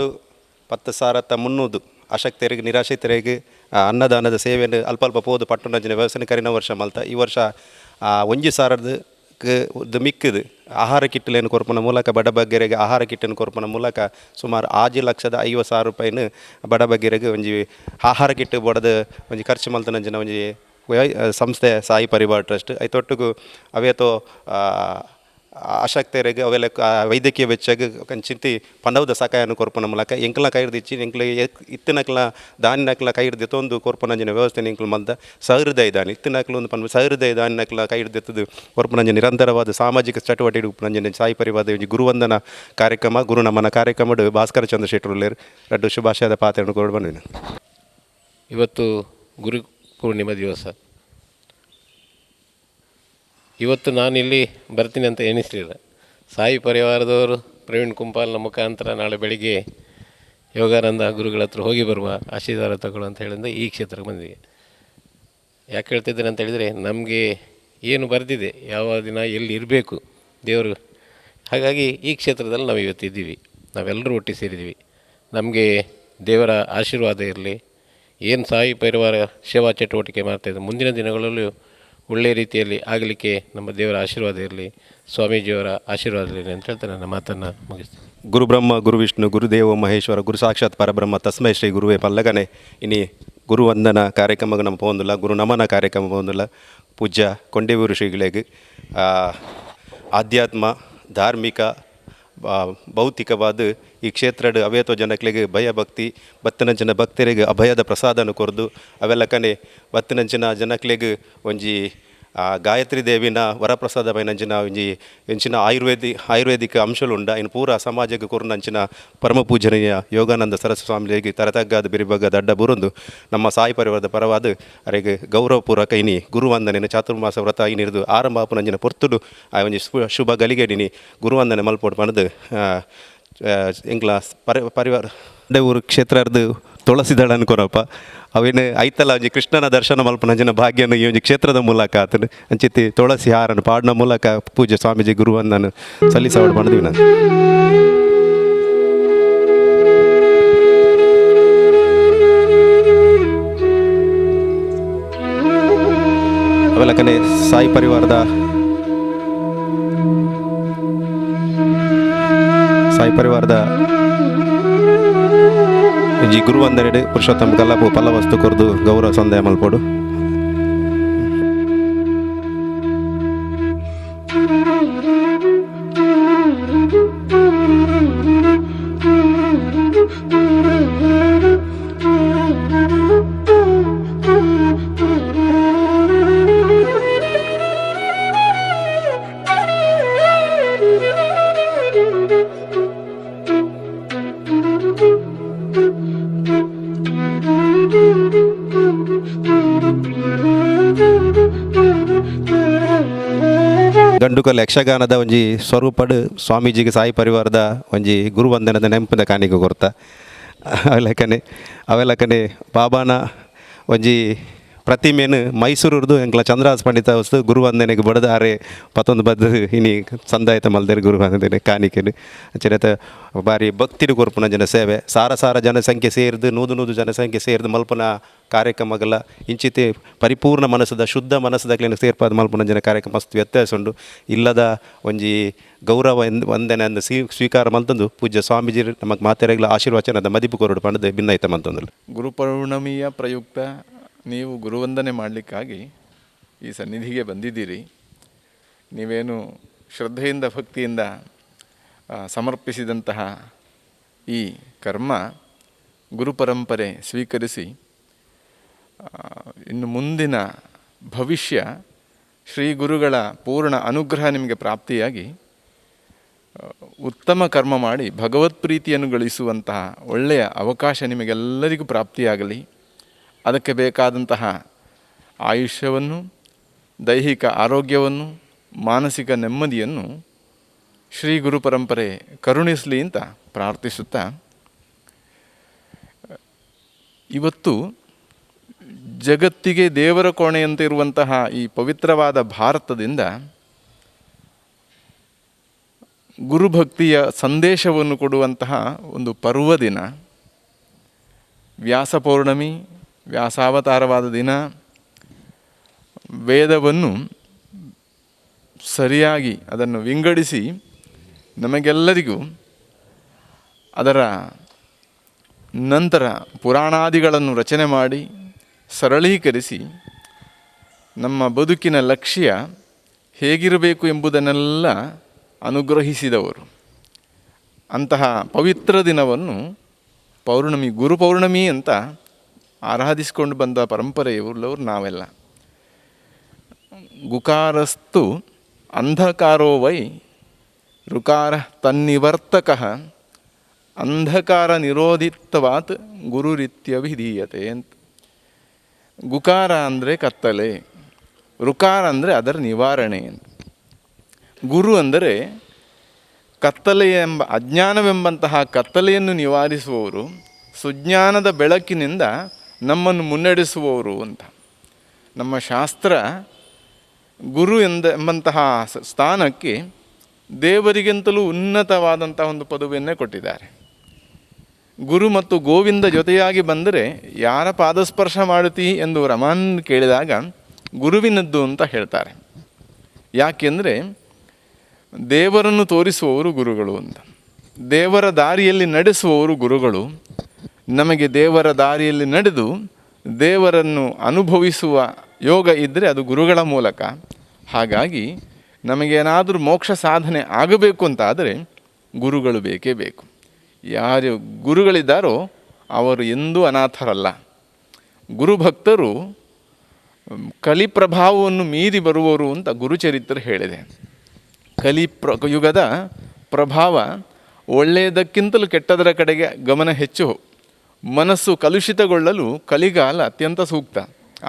10,300 ಅಶಕ್ತರಿಗೆ ನಿರಾಶ್ರಿತರಿಗೆ ಅನ್ನದಾನದ ಸೇವೆಯನ್ನು ಅಲ್ಪ ಅಲ್ಪ ಪೋದು ಪಟ್ಟಣಂಚಿನ ವ್ಯವಸ್ಥೆ ಕರಿನ ವರ್ಷ ಮಲ್ತ ಈ ವರ್ಷ 1,000 ಮಿಕ್ಕದು ಆಹಾರ ಕಿಟ್ಟಲೇನು ಕೊರ್ಪುನ ಮೂಲಕ ಬಡಬಗ್ಗೆರಿಗೆ ಆಹಾರ ಕಿಟ್ಟನ್ನು ಕೊರ್ಪುನ ಮೂಲಕ ಸುಮಾರು 6,50,000 ರೂಪಾಯಿನ ಬಡಬಗ್ಗೆರಿಗೆ ಒಂಜಿ ಆಹಾರ ಕಿಟ್ಟು ಬಡದು ಒಂಜಿ ಖರ್ಚು ಮಲ್ತನಂಚಿನ ಒಂಜಿ ಸಂಸ್ಥೆ ಸಾಯಿ ಪರಿವಾರ ಟ್ರಸ್ಟ್. ಐತೊಟ್ಟಿಗೂ ಅವೇತೋ ಅಶಕ್ತರಿಗೆ ಅವೆಲ್ಲ ವೈದ್ಯಕೀಯ ವೆಚ್ಚಗೆ ಚಿಂತಿ ಪಣವದ ಸಕಾಯನ ಕೊರ್ಪುನ ಮೂಲಕ ಎಂಕ್ಲ ಕೈ ಹಿಡ್ದಿಚ್ಚಿ ಎಂಕ್ಲ ಇತ್ತಿನಕ್ಲ ದಾನಿನಕ್ಲ ಕೈ ಹಿಡ್ದು ತೊಂದು ಕೊರ್ಪುನಂಚಿನ ವ್ಯವಸ್ಥೆ ಎಂಕ್ಲು ಮಲ್ದ ಸಹೃದಯ ದಾನಿ ಇತ್ತಿನಕ್ಲು ಒಂದು ಪನ್ಪ ಸಹೃದಯ ದಾನಿನಕ್ಲ ಕೈ ಹಿಡ್ದೆತ್ತದು ಕೊರ್ಪುನಂಚಿನ ನಿರಂತರವಾದ ಸಾಮಾಜಿಕ ಚಟುವಟಿಕೆ ಉಪ್ಪುನಂಚಿನ ಸಾಯಿ ಪರಿವಾರದ ಒಂಜಿ ಗುರುವಂದನ ಕಾರ್ಯಕ್ರಮ ಗುರು ನಮನ ಕಾರ್ಯಕ್ರಮಡು ಭಾಸ್ಕರ ಚಂದ್ರ ಶೆಟ್ಟರು ರಡ್ಡು ಶುಭಾಶಯದ ಪಾತ್ರೆಯನ್ನು ಕೊಡು ಬಂದಿನಿ. ಇವತ್ತು ಗುರು ಪೂರ್ಣಿಮಾ ದಿವಸ. ಇವತ್ತು ನಾನಿಲ್ಲಿ ಬರ್ತೀನಿ ಅಂತ ಎಣಿಸಲಿಲ್ಲ. ಸಾಯಿ ಪರಿವಾರದವರು ಪ್ರವೀಣ್ ಕುಂಪಾಲ್ನ ಮುಖಾಂತರ ನಾಳೆ ಬೆಳಿಗ್ಗೆ ಯೋಗಾನಂದ ಗುರುಗಳ ಹತ್ರ ಹೋಗಿ ಬರುವ ಆಶೀರ್ವಾದ ತಗೊಳ್ಳು ಅಂತ ಹೇಳಿದ್ರೆ ಈ ಕ್ಷೇತ್ರಕ್ಕೆ ಬಂದಿದೆ. ಯಾಕೆ ಹೇಳ್ತಿದ್ದೇನೆ ಅಂತ ಹೇಳಿದರೆ, ನಮಗೆ ಏನು ಬರೆದಿದೆ ಯಾವ ದಿನ ಎಲ್ಲಿ ಇರಬೇಕು ದೇವರು, ಹಾಗಾಗಿ ಈ ಕ್ಷೇತ್ರದಲ್ಲಿ ನಾವು ಇವತ್ತಿದ್ದೀವಿ, ನಾವೆಲ್ಲರೂ ಒಟ್ಟಿ ಸೇರಿದ್ದೀವಿ. ನಮಗೆ ದೇವರ ಆಶೀರ್ವಾದ ಇರಲಿ. ಏನು ಸಾಯಿ ಪರಿವಾರ ಸೇವಾ ಚಟುವಟಿಕೆ ಮಾಡ್ತಾಯಿದೆ ಮುಂದಿನ ದಿನಗಳಲ್ಲೂ ಒಳ್ಳೆಯ ರೀತಿಯಲ್ಲಿ ಆಗಲಿಕ್ಕೆ ನಮ್ಮ ದೇವರ ಆಶೀರ್ವಾದ ಇರಲಿ, ಸ್ವಾಮೀಜಿಯವರ ಆಶೀರ್ವಾದ ಇರಲಿ ಅಂತ ಹೇಳ್ತಾ ನನ್ನ ಮಾತನ್ನು ಮುಗಿಸ್ತೀನಿ. ಗುರುಬ್ರಹ್ಮ ಗುರುವಿಷ್ಣು ಗುರುದೇವ ಮಹೇಶ್ವರ ಗುರು ಸಾಕ್ಷಾತ್ ಪರಬ್ರಹ್ಮ ತಸ್ಮೈ ಶ್ರೀ ಗುರುವೇ ಪಲ್ಲಗನೆ. ಇನಿ ಗುರುವಂದನ ಕಾರ್ಯಕ್ರಮಕ್ಕೆ ನಮ್ಮ ಪೋಂದಿಲ್ಲ, ಗುರು ನಮನ ಕಾರ್ಯಕ್ರಮ ಪೋಂದಿಲ್ಲ. ಪೂಜ್ಯ ಕೊಂಡೇವೂರು ಶ್ರೀಗಳಿಗೆ ಆಧ್ಯಾತ್ಮ ಧಾರ್ಮಿಕ ಭೌತಿಕವಾದ ಈ ಕ್ಷೇತ್ರದ ಅವೇತೋ ಜನಕ್ಲಿಗೆ ಭಯಭಕ್ತಿ ಬತ್ತನಂಚಿನ ಭಕ್ತರಿಗೆ ಅಭಯದ ಪ್ರಸಾದನ ಕೊರ್ದು ಅವೆಲ್ಲ ಕನೆ ಬತ್ತನಂಚಿನ ಜನಕ್ಲಿಗೆ ಒಂಜಿ ಗಾಯತ್ರಿ ದೇವಿನ ವರಪ್ರಸಾದ ಬೈನಂಚಿನ ಒಂಜಿ ಎಂಚಿನ ಆಯುರ್ವೇದಿಕ ಅಂಶಲುಂಡ ಇನ್ನು ಪೂರ ಸಮಾಜಕ್ಕೆ ಕೊರ್ನಂಚಿನ ಪರಮ ಪೂಜನೀಯ ಯೋಗಾನಂದ ಸರಸ್ವ ಸ್ವಾಮಿಗಳಿಗೆ ತರತಗ್ಗಾದ ಬಿರಿಬಗ್ಗದ ಅಡ್ಡ ಬುರುಂದು ನಮ್ಮ ಸಾಯಿ ಪರಿವಾರದ ಪರವಾದ ಅರೆಗೆ ಗೌರವಪೂರ್ವಕ ಇನಿ ಗುರುವಂದನೆಯನ್ನು ಚಾತುರ್ಮಾಸ ವ್ರತ ಇನ್ನಿರಿದು ಆರಂಭ ಆಪುನಂಚಿನ ಪೊರ್ತುಡು ಆ ಒಂಜಿ ಶುಭ ಗಲಿಗೆಡಿನಿ ಗುರುವಂದನೆ ಮಲ್ಪೋಡು ಪಣದು ಎಂಕ್ಲ ಪರಿವಾರ ಊರು ಕ್ಷೇತ್ರದ ತುಳಸಿ ದಳನ್ ಕೊರಪ್ಪ ಅವೇನು ಐತಲ್ಲ ಒಂಜಿ ಕೃಷ್ಣನ ದರ್ಶನ ಮಲ್ಪನಂಚಿನ ಭಾಗ್ಯನ ಈ ಒಂಜಿ ಕ್ಷೇತ್ರದ ಮೂಲಕ ಆತನು ಅಂಚಿತಿ ತುಳಸಿ ಹಾರನ್ನು ಪಾಡಿನ ಮೂಲಕ ಪೂಜೆ ಸ್ವಾಮೀಜಿ ಗುರುವನ್ನು ಸಲ್ಲಿಸವಾಡು ಮಾಡಿದ್ವಿ ನಾನು. ಅವೆಲ್ಲ ಕನೆ ಸಾಯಿ ಪರಿವಾರದ ಒಂಜಿ ಗುರುವಂದನೆಡು ಪುರುಷೋತ್ತಮ ಕಲ್ಲಪು ಪಲ್ಲವಸ್ತು ಕೊರ್ದು ಗೌರವ ಸಂದಾಯ ಮಲ್ಪೋಡು. ಗಂಡುಕಲ್ ಯಕ್ಷಗಾನದ ಒಂಜಿ ಸ್ವರೂಪಡು ಸ್ವಾಮೀಜಿಗೆ ಸಾಯಿ ಪರಿವಾರದ ಒಂಜಿ ಗುರುವಂದನದ ನೆಂಪದ ಕಾಣಿಕೆ ಕೊರ್ತ ಅವೆಲ್ಲಕನೆ ಬಾಬಾನ ಒಂಜಿ ಪ್ರತಿಮೆನು ಮೈಸೂರುರ್ದು ಎಂಕ್ಲ ಚಂದ್ರಹಾಸ್ ಪಂಡಿತ ವಸ್ತು ಗುರುವಂದನೆಗೆ ಬಡದಾರೆ ಪತ್ತೊಂದು ಬದ್ದು ಇನಿ ಸಂದಾಯತ ಮಲ್ದೇರು ಗುರುವಂದನೆ ಕಾಣಿಕೆನು. ಅಂಚನೆ ಬಾರಿ ಭಕ್ತಿಡು ಕೊರ್ಪುನ ಜನ ಸೇವೆ ಸಾರ ಸಾರ ಜನಸಂಖ್ಯೆ ಸೇರಿದು ನೂದು ನೂದು ಜನಸಂಖ್ಯೆ ಸೇರಿದು ಮಲ್ಪನ ಕಾರ್ಯಕ್ರಮಗಳ ಇಂಚಿತೆ ಪರಿಪೂರ್ಣ ಮನಸ್ಸದ ಶುದ್ಧ ಮನಸ್ಸದಾಗಲಿನ ಸೇರ್ಪಾದ ಮಲ್ಪನ ಜನ ಕಾರ್ಯಕ್ರಮ ಮಸ್ತ್ ವ್ಯತ್ಯಾಸ ಉಂಡು. ಇಲ್ಲದ ಒಂಜಿ ಗೌರವ ವಂದನೆ ಅಂದ ಸ್ವೀಕಾರ ಮಲ್ತಂದು ಪೂಜ್ಯ ಸ್ವಾಮೀಜಿ ನಮಗೆ ಮಾತೆರೆಗಳ ಆಶೀರ್ವಚನದ ಮದಿಪು ಕೊರಡು ಪಂಡದು ಭಿನ್ನೈತ ಮಲ್ತಂದು. ಗುರುಪೌರ್ಣಮಿಯ ಪ್ರಯುಕ್ತ ನೀವು ಗುರುವಂದನೆ ಮಾಡಲಿಕ್ಕಾಗಿ ಈ ಸನ್ನಿಧಿಗೆ ಬಂದಿದ್ದೀರಿ. ನೀವೇನು ಶ್ರದ್ಧೆಯಿಂದ ಭಕ್ತಿಯಿಂದ ಸಮರ್ಪಿಸಿದಂತಹ ಈ ಕರ್ಮ ಗುರುಪರಂಪರೆ ಸ್ವೀಕರಿಸಿ ಇನ್ನು ಮುಂದಿನ ಭವಿಷ್ಯ ಶ್ರೀ ಗುರುಗಳ ಪೂರ್ಣ ಅನುಗ್ರಹ ನಿಮಗೆ ಪ್ರಾಪ್ತಿಯಾಗಿ ಉತ್ತಮ ಕರ್ಮ ಮಾಡಿ ಭಗವತ್ ಪ್ರೀತಿಯನ್ನು ಗಳಿಸುವಂತಹ ಒಳ್ಳೆಯ ಅವಕಾಶ ನಿಮಗೆಲ್ಲರಿಗೂ ಪ್ರಾಪ್ತಿಯಾಗಲಿ. ಅದಕ್ಕೆ ಬೇಕಾದಂತಹ ಆಯುಷ್ಯವನ್ನು, ದೈಹಿಕ ಆರೋಗ್ಯವನ್ನು, ಮಾನಸಿಕ ನೆಮ್ಮದಿಯನ್ನು ಶ್ರೀ ಗುರು ಪರಂಪರೆ ಕರುಣಿಸಲಿ ಅಂತ ಪ್ರಾರ್ಥಿಸುತ್ತಾ, ಇವತ್ತು ಜಗತ್ತಿಗೆ ದೇವರ ಕೋಣೆಯಂತೆ ಇರುವಂತಹ ಈ ಪವಿತ್ರವಾದ ಭಾರತದಿಂದ ಗುರುಭಕ್ತಿಯ ಸಂದೇಶವನ್ನು ಕೊಡುವಂತಹ ಒಂದು ಪರ್ವದಿನ ವ್ಯಾಸ ಪೌರ್ಣಮಿ, ವ್ಯಾಸಾವತಾರವಾದ ದಿನ. ವೇದವನ್ನು ಸರಿಯಾಗಿ ಅದನ್ನು ವಿಂಗಡಿಸಿ ನಮಗೆಲ್ಲರಿಗೂ ಅದರ ನಂತರ ಪುರಾಣಾದಿಗಳನ್ನು ರಚನೆ ಮಾಡಿ ಸರಳೀಕರಿಸಿ ನಮ್ಮ ಬದುಕಿನ ಲಕ್ಷ್ಯ ಹೇಗಿರಬೇಕು ಎಂಬುದನ್ನೆಲ್ಲ ಅನುಗ್ರಹಿಸಿದವರು. ಅಂತಹ ಪವಿತ್ರ ದಿನವನ್ನು ಪೌರ್ಣಮಿ, ಗುರು ಪೌರ್ಣಮಿ ಅಂತ ಆರಾಧಿಸಿಕೊಂಡು ಬಂದ ಪರಂಪರೆಯುಳ್ಳವರು ನಾವೆಲ್ಲ. ಗುಕಾರಸ್ತು ಅಂಧಕಾರೋ ವೈ ಋಕಾರ ತನ್ನಿವರ್ತಕಃ ಅಂಧಕಾರ ನಿರೋಧಿತ್ವಾತ್ ಗುರುರಿತ್ಯಭಿಧೀಯತೆ ಅಂತ. ಗುಕಾರ ಅಂದರೆ ಕತ್ತಲೆ, ಋಕಾರ ಅಂದರೆ ಅದರ ನಿವಾರಣೆ ಅಂತ. ಗುರು ಅಂದರೆ ಕತ್ತಲೆ ಎಂಬ ಅಜ್ಞಾನವೆಂಬಂತಹ ಕತ್ತಲೆಯನ್ನು ನಿವಾರಿಸುವವರು, ಸುಜ್ಞಾನದ ಬೆಳಕಿನಿಂದ ನಮ್ಮನ್ನು ಮುನ್ನಡೆಸುವವರು ಅಂತ. ನಮ್ಮ ಶಾಸ್ತ್ರ ಗುರು ಎಂಬಂತಹ ಸ್ಥಾನಕ್ಕೆ ದೇವರಿಗಿಂತಲೂ ಉನ್ನತವಾದಂತಹ ಒಂದು ಪದವಿಯನ್ನೇ ಕೊಟ್ಟಿದ್ದಾರೆ. ಗುರು ಮತ್ತು ಗೋವಿಂದ ಜೊತೆಯಾಗಿ ಬಂದರೆ ಯಾರ ಪಾದಸ್ಪರ್ಶ ಮಾಡುತ್ತೀ ಎಂದು ರಮಾನ್ ಕೇಳಿದಾಗ ಗುರುವಿನದ್ದು ಅಂತ ಹೇಳ್ತಾರೆ. ಯಾಕೆಂದರೆ ದೇವರನ್ನು ತೋರಿಸುವವರು ಗುರುಗಳು ಅಂತ, ದೇವರ ದಾರಿಯಲ್ಲಿ ನಡೆಸುವವರು ಗುರುಗಳು. ನಮಗೆ ದೇವರ ದಾರಿಯಲ್ಲಿ ನಡೆದು ದೇವರನ್ನು ಅನುಭವಿಸುವ ಯೋಗ ಇದ್ದರೆ ಅದು ಗುರುಗಳ ಮೂಲಕ. ಹಾಗಾಗಿ ನಮಗೇನಾದರೂ ಮೋಕ್ಷ ಸಾಧನೆ ಆಗಬೇಕು ಅಂತಾದರೆ ಗುರುಗಳು ಬೇಕೇ ಬೇಕು. ಯಾರು ಗುರುಗಳಿದ್ದಾರೋ ಅವರು ಎಂದೂ ಅನಾಥರಲ್ಲ. ಗುರುಭಕ್ತರು ಕಲಿ ಪ್ರಭಾವವನ್ನು ಮೀರಿ ಬರುವವರು ಅಂತ ಗುರುಚರಿತ್ರೆ ಹೇಳಿದೆ. ಕಲಿ ಯುಗದ ಪ್ರಭಾವ ಒಳ್ಳೆಯದಕ್ಕಿಂತಲೂ ಕೆಟ್ಟದರ ಕಡೆಗೆ ಗಮನ ಹೆಚ್ಚು, ಮನಸ್ಸು ಕಲುಷಿತಗೊಳ್ಳಲು ಕಲಿಗಾಲ ಅತ್ಯಂತ ಸೂಕ್ತ.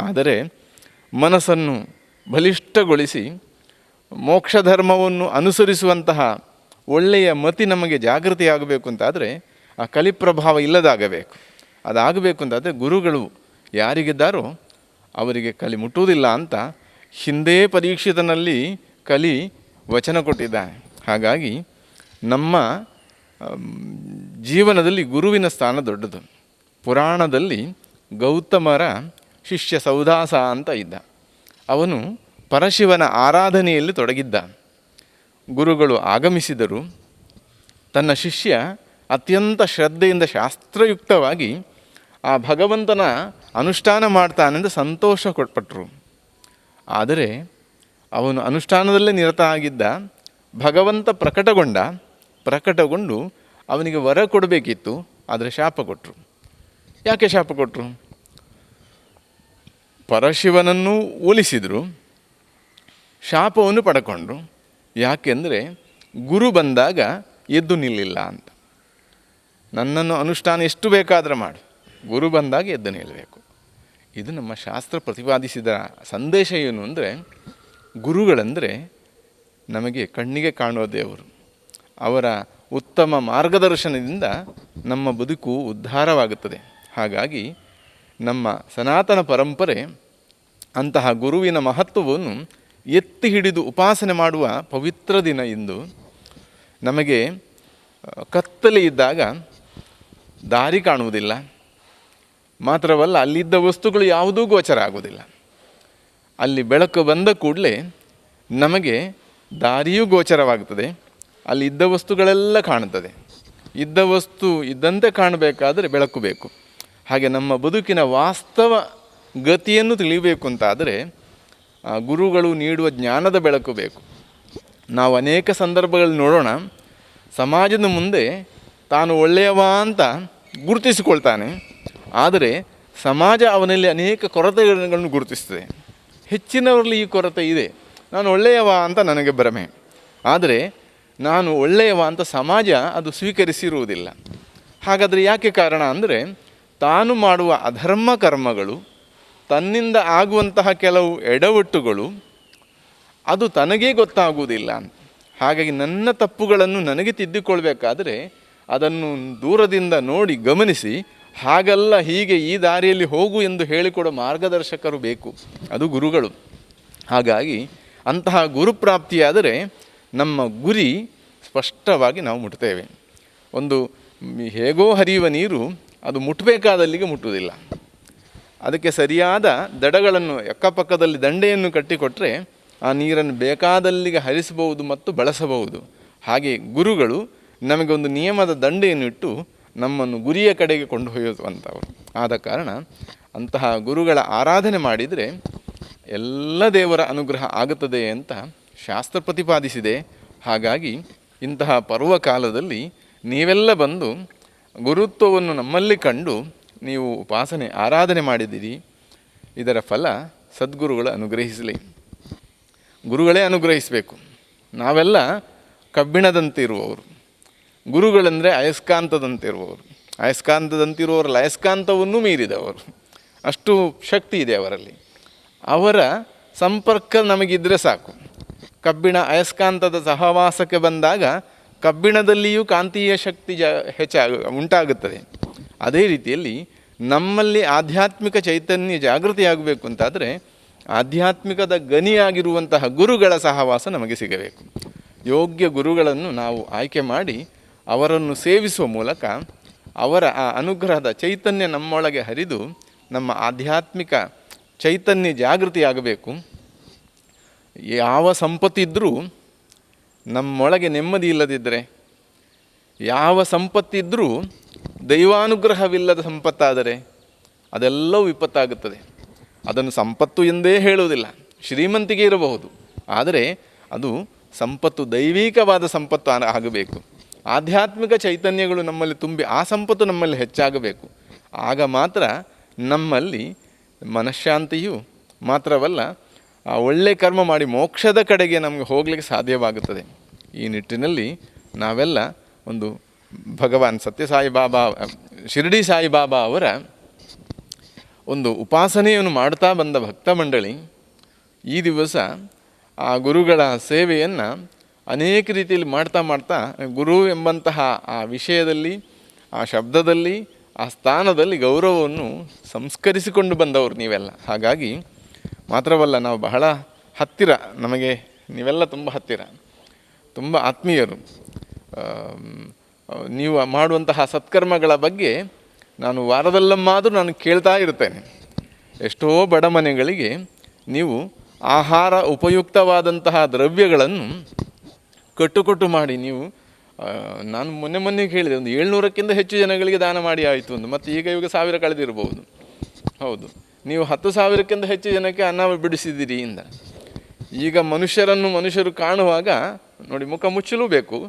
ಆದರೆ ಮನಸ್ಸನ್ನು ಬಲಿಷ್ಠಗೊಳಿಸಿ ಮೋಕ್ಷಧರ್ಮವನ್ನು ಅನುಸರಿಸುವಂತಹ ಒಳ್ಳೆಯ ಮತಿ ನಮಗೆ ಜಾಗೃತಿಯಾಗಬೇಕು ಅಂತಾದರೆ ಆ ಕಲಿಪ್ರಭಾವ ಇಲ್ಲದಾಗಬೇಕು. ಅದಾಗಬೇಕು ಅಂತಾದರೆ ಗುರುಗಳು ಯಾರಿಗಿದ್ದಾರೋ ಅವರಿಗೆ ಕಲಿ ಮುಟ್ಟುವುದಿಲ್ಲ ಅಂತ ಹಿಂದೆ ಪರೀಕ್ಷಿತನಲ್ಲಿ ಕಲಿ ವಚನ ಕೊಟ್ಟಿದ್ದಾನೆ. ಹಾಗಾಗಿ ನಮ್ಮ ಜೀವನದಲ್ಲಿ ಗುರುವಿನ ಸ್ಥಾನ ದೊಡ್ಡದು. ಪುರಾಣದಲ್ಲಿ ಗೌತಮರ ಶಿಷ್ಯ ಸೌದಾಸ ಅಂತ ಇದ್ದ. ಅವನು ಪರಶಿವನ ಆರಾಧನೆಯಲ್ಲಿ ತೊಡಗಿದ್ದ. ಗುರುಗಳು ಆಗಮಿಸಿದರು. ತನ್ನ ಶಿಷ್ಯ ಅತ್ಯಂತ ಶ್ರದ್ಧೆಯಿಂದ ಶಾಸ್ತ್ರಯುಕ್ತವಾಗಿ ಆ ಭಗವಂತನ ಅನುಷ್ಠಾನ ಮಾಡ್ತಾನೆಂದು ಸಂತೋಷ ಕೊಟ್ಪಟ್ಟರು. ಆದರೆ ಅವನು ಅನುಷ್ಠಾನದಲ್ಲೇ ನಿರತ ಆಗಿದ್ದ. ಭಗವಂತ ಪ್ರಕಟಗೊಂಡು ಅವನಿಗೆ ವರ ಕೊಡಬೇಕಿತ್ತು, ಆದರೆ ಶಾಪ ಕೊಟ್ಟರು. ಯಾಕೆ ಶಾಪ ಕೊಟ್ಟರು? ಪರಶಿವನನ್ನು ಒಲಿಸಿದರು, ಶಾಪವನ್ನು ಪಡ್ಕೊಂಡ್ರು. ಯಾಕೆಂದರೆ ಗುರು ಬಂದಾಗ ಎದ್ದು ನಿಲ್ಲಿಲ್ಲ ಅಂತ. ನನ್ನನ್ನು ಅನುಷ್ಠಾನ ಎಷ್ಟು ಬೇಕಾದರೆ ಮಾಡು, ಗುರು ಬಂದಾಗ ಎದ್ದು ನಿಲ್ಲಬೇಕು. ಇದು ನಮ್ಮ ಶಾಸ್ತ್ರ ಪ್ರತಿಪಾದಿಸಿದ ಸಂದೇಶ. ಏನು ಅಂದರೆ, ಗುರುಗಳಂದರೆ ನಮಗೆ ಕಣ್ಣಿಗೆ ಕಾಣುವ ದೇವರು. ಅವರ ಉತ್ತಮ ಮಾರ್ಗದರ್ಶನದಿಂದ ನಮ್ಮ ಬದುಕು ಉದ್ಧಾರವಾಗುತ್ತದೆ. ಹಾಗಾಗಿ ನಮ್ಮ ಸನಾತನ ಪರಂಪರೆ ಅಂತಹ ಗುರುವಿನ ಮಹತ್ವವನ್ನು ಎತ್ತಿ ಹಿಡಿದು ಉಪಾಸನೆ ಮಾಡುವ ಪವಿತ್ರ ದಿನ ಇಂದು. ನಮಗೆ ಕತ್ತಲೆ ಇದ್ದಾಗ ದಾರಿ ಕಾಣುವುದಿಲ್ಲ, ಮಾತ್ರವಲ್ಲ ಅಲ್ಲಿದ್ದ ವಸ್ತುಗಳು ಯಾವುದೂ ಗೋಚರ ಆಗುವುದಿಲ್ಲ. ಅಲ್ಲಿ ಬೆಳಕು ಬಂದ ಕೂಡಲೇ ನಮಗೆ ದಾರಿಯೂ ಗೋಚರವಾಗುತ್ತದೆ, ಅಲ್ಲಿ ಇದ್ದ ವಸ್ತುಗಳೆಲ್ಲ ಕಾಣುತ್ತದೆ. ಇದ್ದ ವಸ್ತು ಇದ್ದಂತೆ ಕಾಣಬೇಕಾದರೆ ಬೆಳಕು ಬೇಕು. ಹಾಗೆ ನಮ್ಮ ಬದುಕಿನ ವಾಸ್ತವ ಗತಿಯನ್ನು ತಿಳಿಯಬೇಕು ಅಂತಾದರೆ ಗುರುಗಳು ನೀಡುವ ಜ್ಞಾನದ ಬೆಳಕು ಬೇಕು. ನಾವು ಅನೇಕ ಸಂದರ್ಭಗಳಲ್ಲಿ ನೋಡೋಣ, ಸಮಾಜದ ಮುಂದೆ ತಾನು ಒಳ್ಳೆಯವ ಅಂತ ಗುರುತಿಸಿಕೊಳ್ತಾನೆ, ಆದರೆ ಸಮಾಜ ಅವನಲ್ಲಿ ಅನೇಕ ಕೊರತೆಗಳನ್ನು ಗುರುತಿಸ್ತದೆ. ಹೆಚ್ಚಿನವರಲ್ಲಿ ಈ ಕೊರತೆ ಇದೆ. ನಾನು ಒಳ್ಳೆಯವ ಅಂತ ನನಗೆ ಭ್ರಮೆ, ಆದರೆ ನಾನು ಒಳ್ಳೆಯವ ಅಂತ ಸಮಾಜ ಅದು ಸ್ವೀಕರಿಸಿರುವುದಿಲ್ಲ. ಹಾಗಾದರೆ ಯಾಕೆ ಕಾರಣ ಅಂದರೆ, ತಾನು ಮಾಡುವ ಅಧರ್ಮ ಕರ್ಮಗಳು, ತನ್ನಿಂದ ಆಗುವಂತಹ ಕೆಲವು ಎಡವಟ್ಟುಗಳು ಅದು ತನಗೇ ಗೊತ್ತಾಗುವುದಿಲ್ಲ ಅಂತ. ಹಾಗಾಗಿ ನನ್ನ ತಪ್ಪುಗಳನ್ನು ನನಗೆ ತಿದ್ದಿಕೊಳ್ಬೇಕಾದರೆ ಅದನ್ನು ದೂರದಿಂದ ನೋಡಿ ಗಮನಿಸಿ, ಹಾಗಲ್ಲ ಹೀಗೆ ಈ ದಾರಿಯಲ್ಲಿ ಹೋಗು ಎಂದು ಹೇಳಿಕೊಡೋ ಮಾರ್ಗದರ್ಶಕರು ಬೇಕು, ಅದು ಗುರುಗಳು. ಹಾಗಾಗಿ ಅಂತಹ ಗುರುಪ್ರಾಪ್ತಿಯಾದರೆ ನಮ್ಮ ಗುರಿ ಸ್ಪಷ್ಟವಾಗಿ ನಾವು ಮುಟ್ತೇವೆ. ಒಂದು ಹೇಗೋ ಹರಿಯುವ ನೀರು ಅದು ಮುಟ್ಟಬೇಕಾದಲ್ಲಿಗೆ ಮುಟ್ಟುವುದಿಲ್ಲ. ಅದಕ್ಕೆ ಸರಿಯಾದ ದಡಗಳನ್ನು ಅಕ್ಕಪಕ್ಕದಲ್ಲಿ ದಂಡೆಯನ್ನು ಕಟ್ಟಿಕೊಟ್ಟರೆ ಆ ನೀರನ್ನು ಬೇಕಾದಲ್ಲಿಗೆ ಹರಿಸಬಹುದು ಮತ್ತು ಬಳಸಬಹುದು. ಹಾಗೆ ಗುರುಗಳು ನಮಗೆ ಒಂದು ನಿಯಮದ ದಂಡೆಯನ್ನು ಇಟ್ಟು ನಮ್ಮನ್ನು ಗುರಿಯ ಕಡೆಗೆ ಕೊಂಡೊಯ್ಯುವಂಥವರು. ಆದ ಕಾರಣ ಅಂತಹ ಗುರುಗಳ ಆರಾಧನೆ ಮಾಡಿದರೆ ಎಲ್ಲ ದೇವರ ಅನುಗ್ರಹ ಆಗುತ್ತದೆ ಅಂತ ಶಾಸ್ತ್ರ ಪ್ರತಿಪಾದಿಸಿದೆ. ಹಾಗಾಗಿ ಇಂತಹ ಪರ್ವಕಾಲದಲ್ಲಿ ನೀವೆಲ್ಲ ಬಂದು ಗುರುತ್ವವನ್ನು ನಮ್ಮಲ್ಲಿ ಕಂಡು ನೀವು ಉಪಾಸನೆ ಆರಾಧನೆ ಮಾಡಿದ್ದೀರಿ. ಇದರ ಫಲ ಸದ್ಗುರುಗಳು ಅನುಗ್ರಹಿಸಲಿ. ಗುರುಗಳೇ ಅನುಗ್ರಹಿಸಬೇಕು. ನಾವೆಲ್ಲ ಕಬ್ಬಿಣದಂತಿರುವವರು, ಗುರುಗಳಂದರೆ ಅಯಸ್ಕಾಂತದಂತಿರುವವರು. ಅಯಸ್ಕಾಂತದಂತಿರುವವರಲ್ಲ, ಅಯಸ್ಕಾಂತವನ್ನು ಮೀರಿದವರು. ಅಷ್ಟು ಶಕ್ತಿ ಇದೆ ಅವರಲ್ಲಿ. ಅವರ ಸಂಪರ್ಕ ನಮಗಿದ್ದರೆ ಸಾಕು. ಕಬ್ಬಿಣ ಅಯಸ್ಕಾಂತದ ಸಹವಾಸಕ್ಕೆ ಬಂದಾಗ ಕಬ್ಬಿಣದಲ್ಲಿಯೂ ಕಾಂತೀಯ ಶಕ್ತಿ ಉಂಟಾಗುತ್ತದೆ. ಅದೇ ರೀತಿಯಲ್ಲಿ ನಮ್ಮಲ್ಲಿ ಆಧ್ಯಾತ್ಮಿಕ ಚೈತನ್ಯ ಜಾಗೃತಿಯಾಗಬೇಕು ಅಂತಾದರೆ ಆಧ್ಯಾತ್ಮಿಕದ ಗನಿಯಾಗಿರುವಂತಹ ಗುರುಗಳ ಸಹವಾಸ ನಮಗೆ ಸಿಗಬೇಕು. ಯೋಗ್ಯ ಗುರುಗಳನ್ನು ನಾವು ಆಯ್ಕೆ ಮಾಡಿ ಅವರನ್ನು ಸೇವಿಸುವ ಮೂಲಕ ಅವರ ಆ ಅನುಗ್ರಹದ ಚೈತನ್ಯ ನಮ್ಮೊಳಗೆ ಹರಿದು ನಮ್ಮ ಆಧ್ಯಾತ್ಮಿಕ ಚೈತನ್ಯ ಜಾಗೃತಿಯಾಗಬೇಕು. ಯಾವ ಸಂಪತ್ತಿದ್ದರೂ ನಮ್ಮೊಳಗೆ ನೆಮ್ಮದಿ ಇಲ್ಲದಿದ್ದರೆ, ಯಾವ ಸಂಪತ್ತಿದ್ದರೂ ದೈವಾನುಗ್ರಹವಿಲ್ಲದ ಸಂಪತ್ತಾದರೆ ಅದೆಲ್ಲವೂ ವಿಪತ್ತಾಗುತ್ತದೆ. ಅದನ್ನು ಸಂಪತ್ತು ಎಂದೇ ಹೇಳುವುದಿಲ್ಲ. ಶ್ರೀಮಂತಿಗೆ ಇರಬಹುದು, ಆದರೆ ಅದು ಸಂಪತ್ತು ದೈವಿಕವಾದ ಸಂಪತ್ತು ಆಗಬೇಕು. ಆಧ್ಯಾತ್ಮಿಕ ಚೈತನ್ಯಗಳು ನಮ್ಮಲ್ಲಿ ತುಂಬಿ ಆ ಸಂಪತ್ತು ನಮ್ಮಲ್ಲಿ ಹೆಚ್ಚಾಗಬೇಕು. ಆಗ ಮಾತ್ರ ನಮ್ಮಲ್ಲಿ ಮನಃಶಾಂತಿಯು ಮಾತ್ರವಲ್ಲ, ಆ ಒಳ್ಳೆಯ ಕರ್ಮ ಮಾಡಿ ಮೋಕ್ಷದ ಕಡೆಗೆ ನಮಗೆ ಹೋಗಲಿಕ್ಕೆ ಸಾಧ್ಯವಾಗುತ್ತದೆ. ಈ ನಿಟ್ಟಿನಲ್ಲಿ ನಾವೆಲ್ಲ ಒಂದು ಭಗವಾನ್ ಸತ್ಯಸಾಯಿ ಬಾಬಾ, ಶಿರಡಿ ಸಾಯಿಬಾಬಾ ಅವರ ಒಂದು ಉಪಾಸನೆಯನ್ನು ಮಾಡ್ತಾ ಬಂದ ಭಕ್ತ ಮಂಡಳಿ ಈ ದಿವಸ ಆ ಗುರುಗಳ ಸೇವೆಯನ್ನು ಅನೇಕ ರೀತಿಯಲ್ಲಿ ಮಾಡ್ತಾ ಮಾಡ್ತಾ ಗುರು ಎಂಬಂತಹ ಆ ವಿಷಯದಲ್ಲಿ, ಆ ಶಬ್ದದಲ್ಲಿ, ಆ ಸ್ಥಾನದಲ್ಲಿ ಗೌರವವನ್ನು ಸಂಸ್ಕರಿಸಿಕೊಂಡು ಬಂದವರು ನೀವೆಲ್ಲ. ಹಾಗಾಗಿ ಮಾತ್ರವಲ್ಲ, ನಾವು ಬಹಳ ಹತ್ತಿರ, ನಮಗೆ ನೀವೆಲ್ಲ ತುಂಬ ಹತ್ತಿರ, ತುಂಬ ಆತ್ಮೀಯರು. ನೀವು ಮಾಡುವಂತಹ ಸತ್ಕರ್ಮಗಳ ಬಗ್ಗೆ ನಾನು ವಾರದಲ್ಲಮ್ಮಾದರೂ ನಾನು ಕೇಳ್ತಾ ಇರ್ತೇನೆ. ಎಷ್ಟೋ ಬಡ ಮನೆಗಳಿಗೆ ನೀವು ಆಹಾರ ಉಪಯುಕ್ತವಾದಂತಹ ದ್ರವ್ಯಗಳನ್ನು ಕಟ್ಟುಕೊಟ್ಟು ಮಾಡಿ ನೀವು, ನಾನು ಮೊನ್ನೆ ಮೊನ್ನೆ ಕೇಳಿದೆ, ಒಂದು 700ಕ್ಕಿಂತ ಹೆಚ್ಚು ಜನಗಳಿಗೆ ದಾನ ಮಾಡಿ ಆಯಿತು ಒಂದು, ಮತ್ತು ಈಗ ಇವಾಗ 1000 ಕಳೆದಿರ್ಬೋದು. ಹೌದು, ನೀವು 10,000ಕ್ಕಿಂತ ಹೆಚ್ಚು ಜನಕ್ಕೆ ಅನ್ನ ಬಿಡಿಸಿದ್ದೀರಿ ಇಂದ. ಈಗ ಮನುಷ್ಯರನ್ನು ಮನುಷ್ಯರು ಕಾಣುವಾಗ ನೋಡಿ, ಮುಖ ಮುಚ್ಚಲೂ ಬೇಕು,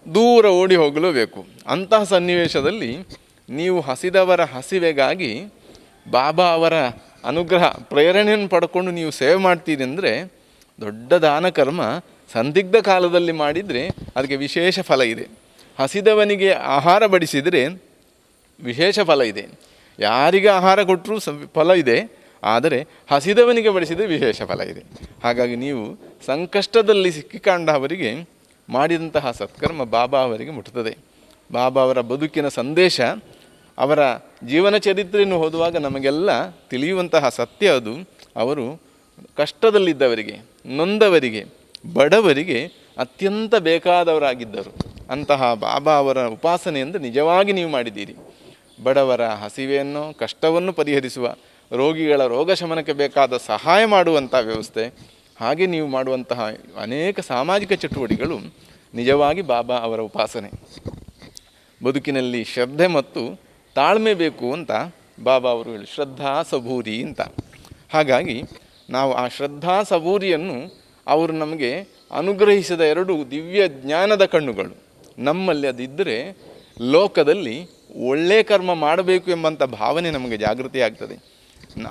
ದೂರ ಓಡಿ ಹೋಗಲೂ ಬೇಕು. ಅಂತಹ ಸನ್ನಿವೇಶದಲ್ಲಿ ನೀವು ಹಸಿದವರ ಹಸಿವೆಗಾಗಿ ಬಾಬಾ ಅವರ ಅನುಗ್ರಹ ಪ್ರೇರಣೆಯನ್ನು ಪಡ್ಕೊಂಡು ನೀವು ಸೇವೆ ಮಾಡ್ತೀರಿ ಅಂದರೆ ದೊಡ್ಡ ದಾನಕರ್ಮ ಸಂದಿಗ್ಧ ಕಾಲದಲ್ಲಿ ಮಾಡಿದರೆ ಅದಕ್ಕೆ ವಿಶೇಷ ಫಲ ಇದೆ. ಹಸಿದವನಿಗೆ ಆಹಾರ ಬಡಿಸಿದರೆ ವಿಶೇಷ ಫಲ ಇದೆ. ಯಾರಿಗೆ ಆಹಾರ ಕೊಟ್ಟರೂ ಫಲ ಇದೆ, ಆದರೆ ಹಸಿದವನಿಗೆ ಬಡಿಸಿದರೆ ವಿಶೇಷ ಫಲ ಇದೆ. ಹಾಗಾಗಿ ನೀವು ಸಂಕಷ್ಟದಲ್ಲಿ ಸಿಕ್ಕಿಕೊಂಡವರಿಗೆ ಮಾಡಿದಂತಹ ಸತ್ಕರ್ಮ ಬಾಬಾ ಅವರಿಗೆ ಮುಟ್ಟುತ್ತದೆ. ಬಾಬಾ ಅವರ ಬದುಕಿನ ಸಂದೇಶ, ಅವರ ಜೀವನ ಚರಿತ್ರೆಯನ್ನು ಓದುವಾಗ ನಮಗೆಲ್ಲ ತಿಳಿಯುವಂತಹ ಸತ್ಯ ಅದು. ಅವರು ಕಷ್ಟದಲ್ಲಿದ್ದವರಿಗೆ, ನೊಂದವರಿಗೆ, ಬಡವರಿಗೆ ಅತ್ಯಂತ ಬೇಕಾದವರಾಗಿದ್ದರು. ಅಂತಹ ಬಾಬಾ ಅವರ ಉಪಾಸನೆಯಿಂದ ನಿಜವಾಗಿ ನೀವು ಮಾಡಿದ್ದೀರಿ. ಬಡವರ ಹಸಿವೆಯನ್ನು, ಕಷ್ಟವನ್ನು ಪರಿಹರಿಸುವ, ರೋಗಿಗಳ ರೋಗ ಶಮನಕ್ಕೆ ಬೇಕಾದ ಸಹಾಯ ಮಾಡುವಂಥ ವ್ಯವಸ್ಥೆ, ಹಾಗೆ ನೀವು ಮಾಡುವಂತಹ ಅನೇಕ ಸಾಮಾಜಿಕ ಚಟುವಟಿಕೆಗಳು ನಿಜವಾಗಿ ಬಾಬಾ ಅವರ ಉಪಾಸನೆ. ಬದುಕಿನಲ್ಲಿ ಶ್ರದ್ಧೆ ಮತ್ತು ತಾಳ್ಮೆ ಬೇಕು ಅಂತ ಬಾಬಾ ಅವರು ಹೇಳಿ, ಶ್ರದ್ಧಾ ಸಬೂರಿ ಅಂತ. ಹಾಗಾಗಿ ನಾವು ಆ ಶ್ರದ್ಧಾ ಸಬೂರಿಯನ್ನು ಅವರು ನಮಗೆ ಅನುಗ್ರಹಿಸಿದ ಎರಡು ದಿವ್ಯ ಜ್ಞಾನದ ಕಣ್ಣುಗಳು ನಮ್ಮಲ್ಲಿ ಅದಿದ್ದರೆ ಲೋಕದಲ್ಲಿ ಒಳ್ಳೆಯ ಕರ್ಮ ಮಾಡಬೇಕು ಎಂಬಂಥ ಭಾವನೆ ನಮಗೆ ಜಾಗೃತಿ ಆಗ್ತದೆ.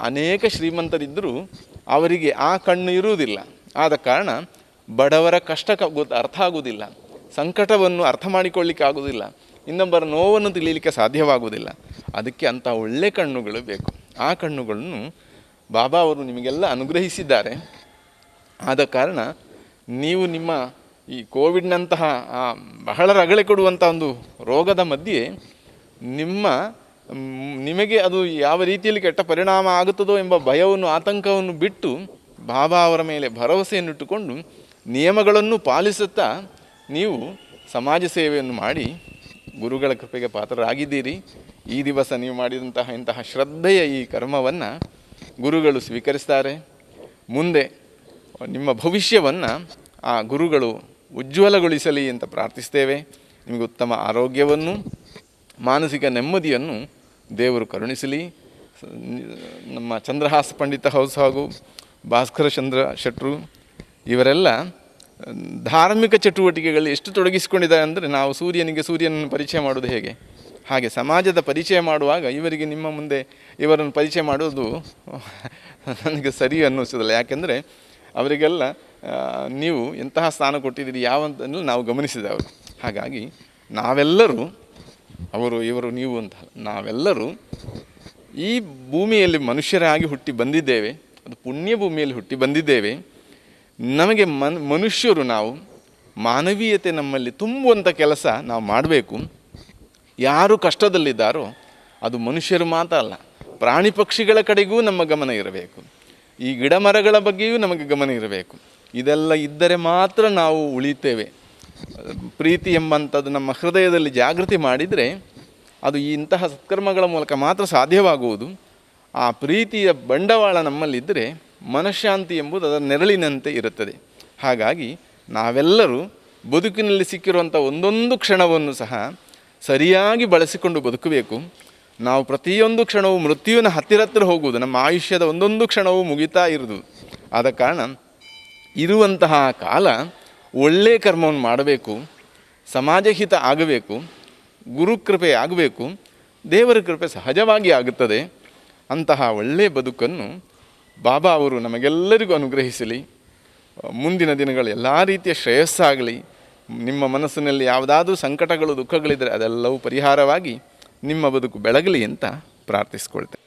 ಅನೇಕ ಶ್ರೀಮಂತರಿದ್ದರೂ ಅವರಿಗೆ ಆ ಕಣ್ಣು ಇರುವುದಿಲ್ಲ. ಆದ ಕಾರಣ ಬಡವರ ಕಷ್ಟ ಅರ್ಥ ಆಗುವುದಿಲ್ಲ. ಸಂಕಟವನ್ನು ಅರ್ಥ ಮಾಡಿಕೊಳ್ಳಿಕ್ಕೆ ಆಗುವುದಿಲ್ಲ, ಇನ್ನೊಬ್ಬರ ನೋವನ್ನು ತಿಳಿಯಲಿಕ್ಕೆ ಸಾಧ್ಯವಾಗುವುದಿಲ್ಲ. ಅದಕ್ಕೆ ಅಂಥ ಒಳ್ಳೆ ಕಣ್ಣುಗಳು ಬೇಕು. ಆ ಕಣ್ಣುಗಳನ್ನು ಬಾಬಾ ಅವರು ನಿಮಗೆಲ್ಲ ಅನುಗ್ರಹಿಸಿದ್ದಾರೆ. ಆದ ಕಾರಣ ನೀವು ನಿಮ್ಮ ಈ ಕೋವಿಡ್ನಂತಹ ಆ ಬಹಳ ರಗಳೆ ಕೊಡುವಂಥ ಒಂದು ರೋಗದ ಮಧ್ಯೆ ನಿಮಗೆ ಅದು ಯಾವ ರೀತಿಯಲ್ಲಿ ಕೆಟ್ಟ ಪರಿಣಾಮ ಆಗುತ್ತದೋ ಎಂಬ ಭಯವನ್ನು, ಆತಂಕವನ್ನು ಬಿಟ್ಟು ಬಾಬಾ ಅವರ ಮೇಲೆ ಭರವಸೆಯನ್ನಿಟ್ಟುಕೊಂಡು ನಿಯಮಗಳನ್ನು ಪಾಲಿಸುತ್ತಾ ನೀವು ಸಮಾಜ ಸೇವೆಯನ್ನು ಮಾಡಿ ಗುರುಗಳ ಕೃಪೆಗೆ ಪಾತ್ರರಾಗಿದ್ದೀರಿ. ಈ ದಿವಸ ನೀವು ಮಾಡಿದಂತಹ ಇಂತಹ ಶ್ರದ್ಧೆಯ ಈ ಕರ್ಮವನ್ನು ಗುರುಗಳು ಸ್ವೀಕರಿಸ್ತಾರೆ. ಮುಂದೆ ನಿಮ್ಮ ಭವಿಷ್ಯವನ್ನು ಆ ಗುರುಗಳು ಉಜ್ವಲಗೊಳಿಸಲಿ ಅಂತ ಪ್ರಾರ್ಥಿಸ್ತೇವೆ. ನಿಮಗೆ ಉತ್ತಮ ಆರೋಗ್ಯವನ್ನು, ಮಾನಸಿಕ ನೆಮ್ಮದಿಯನ್ನು ದೇವರು ಕರುಣಿಸಲಿ. ನಮ್ಮ ಚಂದ್ರಹಾಸ ಪಂಡಿತ ಹೌಸ್ ಹಾಗೂ ಭಾಸ್ಕರ ಚಂದ್ರ ಶೆಟ್ರು ಇವರೆಲ್ಲ ಧಾರ್ಮಿಕ ಚಟುವಟಿಕೆಗಳಲ್ಲಿ ಎಷ್ಟು ತೊಡಗಿಸಿಕೊಂಡಿದ್ದಾರೆ ಅಂದರೆ, ನಾವು ಸೂರ್ಯನಿಗೆ ಸೂರ್ಯನನ್ನು ಪರಿಚಯ ಮಾಡೋದು ಹೇಗೆ, ಹಾಗೆ ಸಮಾಜದ ಪರಿಚಯ ಮಾಡುವಾಗ ಇವರಿಗೆ ನಿಮ್ಮ ಮುಂದೆ ಇವರನ್ನು ಪರಿಚಯ ಮಾಡೋದು ನನಗೆ ಸರಿ ಅನ್ನಿಸೋದಿಲ್ಲ. ಯಾಕೆಂದರೆ ಅವರಿಗೆಲ್ಲ ನೀವು ಎಂತಹ ಸ್ಥಾನ ಕೊಟ್ಟಿದ್ದೀರಿ ಯಾವಂತಲೂ ನಾವು ಗಮನಿಸಿದವರು. ಹಾಗಾಗಿ ನಾವೆಲ್ಲರೂ, ಅವರು ಇವರು ನೀವು ಅಂತ, ನಾವೆಲ್ಲರೂ ಈ ಭೂಮಿಯಲ್ಲಿ ಮನುಷ್ಯರಾಗಿ ಹುಟ್ಟಿ ಬಂದಿದ್ದೇವೆ, ಅದು ಪುಣ್ಯ ಭೂಮಿಯಲ್ಲಿ ಹುಟ್ಟಿ ಬಂದಿದ್ದೇವೆ. ನಮಗೆ ಮನುಷ್ಯರು ನಾವು ಮಾನವೀಯತೆ ನಮ್ಮಲ್ಲಿ ತುಂಬುವಂಥ ಕೆಲಸ ನಾವು ಮಾಡಬೇಕು. ಯಾರು ಕಷ್ಟದಲ್ಲಿದ್ದಾರೋ ಅದು ಮನುಷ್ಯರು ಮಾತ್ರ ಅಲ್ಲ, ಪ್ರಾಣಿ ಪಕ್ಷಿಗಳ ಕಡೆಗೂ ನಮ್ಮ ಗಮನ ಇರಬೇಕು, ಈ ಗಿಡ ಮರಗಳ ಬಗ್ಗೆಯೂ ನಮಗೆ ಗಮನ ಇರಬೇಕು. ಇದೆಲ್ಲ ಇದ್ದರೆ ಮಾತ್ರ ನಾವು ಉಳಿತೇವೆ. ಪ್ರೀತಿ ಎಂಬಂಥದ್ದು ನಮ್ಮ ಹೃದಯದಲ್ಲಿ ಜಾಗೃತಿ ಮಾಡಿದರೆ ಅದು ಇಂತಹ ಸತ್ಕರ್ಮಗಳ ಮೂಲಕ ಮಾತ್ರ ಸಾಧ್ಯವಾಗುವುದು. ಆ ಪ್ರೀತಿಯ ಬಂಡವಾಳ ನಮ್ಮಲ್ಲಿದ್ದರೆ ಮನಃಶಾಂತಿ ಎಂಬುದು ಅದರ ನೆರಳಿನಂತೆ ಇರುತ್ತದೆ. ಹಾಗಾಗಿ ನಾವೆಲ್ಲರೂ ಬದುಕಿನಲ್ಲಿ ಸಿಕ್ಕಿರುವಂಥ ಒಂದೊಂದು ಕ್ಷಣವನ್ನು ಸಹ ಸರಿಯಾಗಿ ಬಳಸಿಕೊಂಡು ಬದುಕಬೇಕು. ನಾವು ಪ್ರತಿಯೊಂದು ಕ್ಷಣವೂ ಮೃತ್ಯುವಿನ ಹತ್ತಿರ ಹತ್ತಿರ ಹೋಗುವುದು, ನಮ್ಮ ಆಯುಷ್ಯದ ಒಂದೊಂದು ಕ್ಷಣವೂ ಮುಗಿತಾ ಇರುವುದು. ಆದ ಕಾರಣ ಇರುವಂತಹ ಕಾಲ ಒಳ್ಳೆಯ ಕರ್ಮವನ್ನು ಮಾಡಬೇಕು, ಸಮಾಜಹಿತ ಆಗಬೇಕು, ಗುರುಕೃಪೆ ಆಗಬೇಕು, ದೇವರ ಕೃಪೆ ಸಹಜವಾಗಿ ಆಗುತ್ತದೆ. ಅಂತಹ ಒಳ್ಳೆಯ ಬದುಕನ್ನು ಬಾಬಾ ಅವರು ನಮಗೆಲ್ಲರಿಗೂ ಅನುಗ್ರಹಿಸಲಿ. ಮುಂದಿನ ದಿನಗಳು ಎಲ್ಲ ರೀತಿಯ ಶ್ರೇಯಸ್ಸಾಗಲಿ. ನಿಮ್ಮ ಮನಸ್ಸಿನಲ್ಲಿ ಯಾವುದಾದ್ರೂ ಸಂಕಟಗಳು, ದುಃಖಗಳಿದ್ದರೆ ಅದೆಲ್ಲವೂ ಪರಿಹಾರವಾಗಿ ನಿಮ್ಮ ಬದುಕು ಬೆಳಗಲಿ ಅಂತ ಪ್ರಾರ್ಥಿಸ್ಕೊಳ್ತೇನೆ.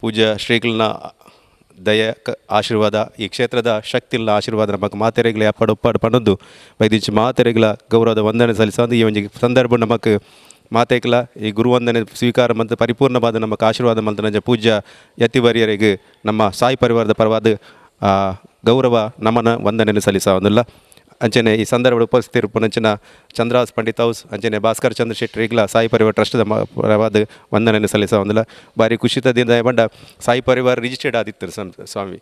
ಪೂಜ್ಯ ಶ್ರೀಗಳನ್ನ ದಯ ಆಶೀರ್ವಾದ, ಈ ಕ್ಷೇತ್ರದ ಶಕ್ತಿಲ್ಲ ಆಶೀರ್ವಾದ ನಮಕ್ ಮಾತೆರೆಗಳ ಅಪ್ಪಡು ಒಪ್ಪಾಡು ಪಣೊಂದು ವೈದ್ಯ ಮಾತೆರೆಗಳ ಗೌರವದ ವಂದನೆ ಸಲ್ಲಿಸೋದು ಈ ಒಂಜಿ ಸಂದರ್ಭ ನಮಕ್ ಮಾತೆಗ್ಲ ಈ ಗುರುವಂದನೆ ಸ್ವೀಕಾರ ಮತ್ತು ಪರಿಪೂರ್ಣವಾದ ನಮಕ್ ಆಶೀರ್ವಾದ ಮಂತ್ರನಂಜ ಪೂಜ್ಯ ಯತಿವರ್ಯರಿಗೆ ನಮ್ಮ ಸಾಯಿ ಪರಿವಾರದ ಪರವಾದ ಗೌರವ ನಮನ ವಂದನೆಯನ್ನು ಸಲ್ಲಿಸೋದಿಲ್ಲ. ಅಂಚನೆ ಈ ಸಂದರ್ಭದ ಉಪಸ್ಥಿತಿರುಪನಂಚಿನ ಚಂದ್ರಹಾಸ್ ಪಂಡಿತ್ ಹೌಸ್, ಅಂಚನೆ ಭಾಸ್ಕರ್ ಚಂದ್ರ ಶೆಟ್ಟಿ ಸಾಯಿ ಪರಿವಾರ ಟ್ರಸ್ಟ್ದ ಪರವಾದ ವಂದನೆಯನ್ನು ಸಲ್ಲಿಸೋದಿಲ್ಲ. ಭಾರಿ ಖುಷಿತದಿಂದ ಬಂಡ ಸಾಯಿ ಪರಿವಾರ ರಿಜಿಸ್ಟರ್ಡ್ ಆದಿತ್ತು ಸ್ವಾಮಿ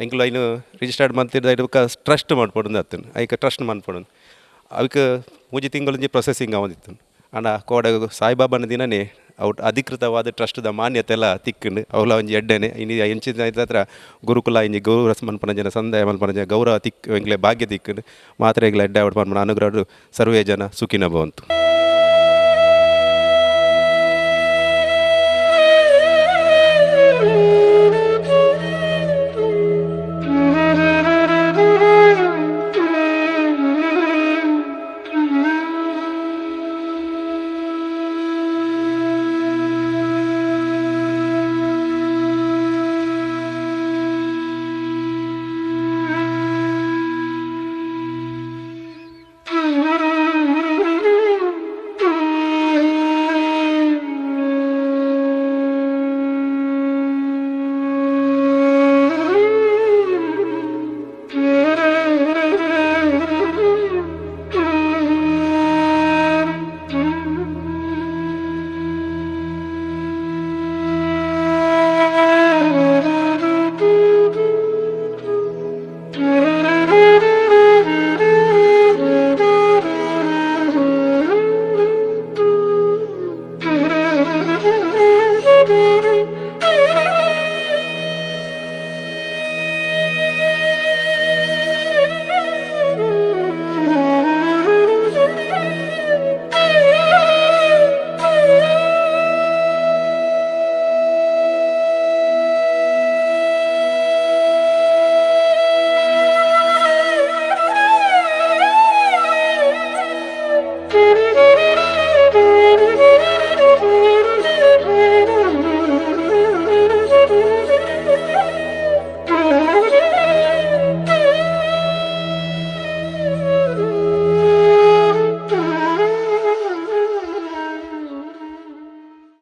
ಎಂಕ್ಲು ಐನು ರಿಜಿಸ್ಟರ್ಡ್ ಮಂತಿದ್ದ ಇದಕ್ಕೆ ಟ್ರಸ್ಟ್ ಮಾಡ್ಪೊಡು ಅತ್ತನು ಐಕ ಟ್ರಸ್ಟ್ ಮನ್ಪೊಡು ಅವಕ್ಕೆ ಮೂಜಿ ತಿಂಗಳೊಂಜಿ ಪ್ರೊಸೆಸಿಂಗ್ ಆವೊಂದಿತ್ತು. ಆಂಡ ಕೋಡ ಸಾಯಿಬಾಬಾನ ದಿನನೇ ಔಟ್ ಅಧಿಕೃತವಾದ ಟ್ರಸ್ಟ್ದ ಮಾನ್ಯತೆ ಎಲ್ಲ ತಿಕ್ಕಂಡು ಅವಲ ಒಂಜಿ ಎಡ್ಡೆನೆ ಇನಿ ಎಂಚಿನ ಹತ್ರ ಗುರುಕುಲ ಇಂಜಿ ಗೌರವ ಮನ್ಪನ ಜನ ಸಂದಾಯ ಮನ್ಪನ ಜನ ಗೌರವ ತಿಕ್ ಎಂಕ್ಲೆ ಭಾಗ್ಯ ತಿಕ್ಕಂಡು ಮಾತ್ರ ಎಂಕ್ಲೆ ಎಡ್ಡೆ ಅವಡ್ ಪನ್ಪನ ಅನುಗ್ರಹ ಸರ್ವೇ ಜನ ಸುಖಿನ ಭವಂತು.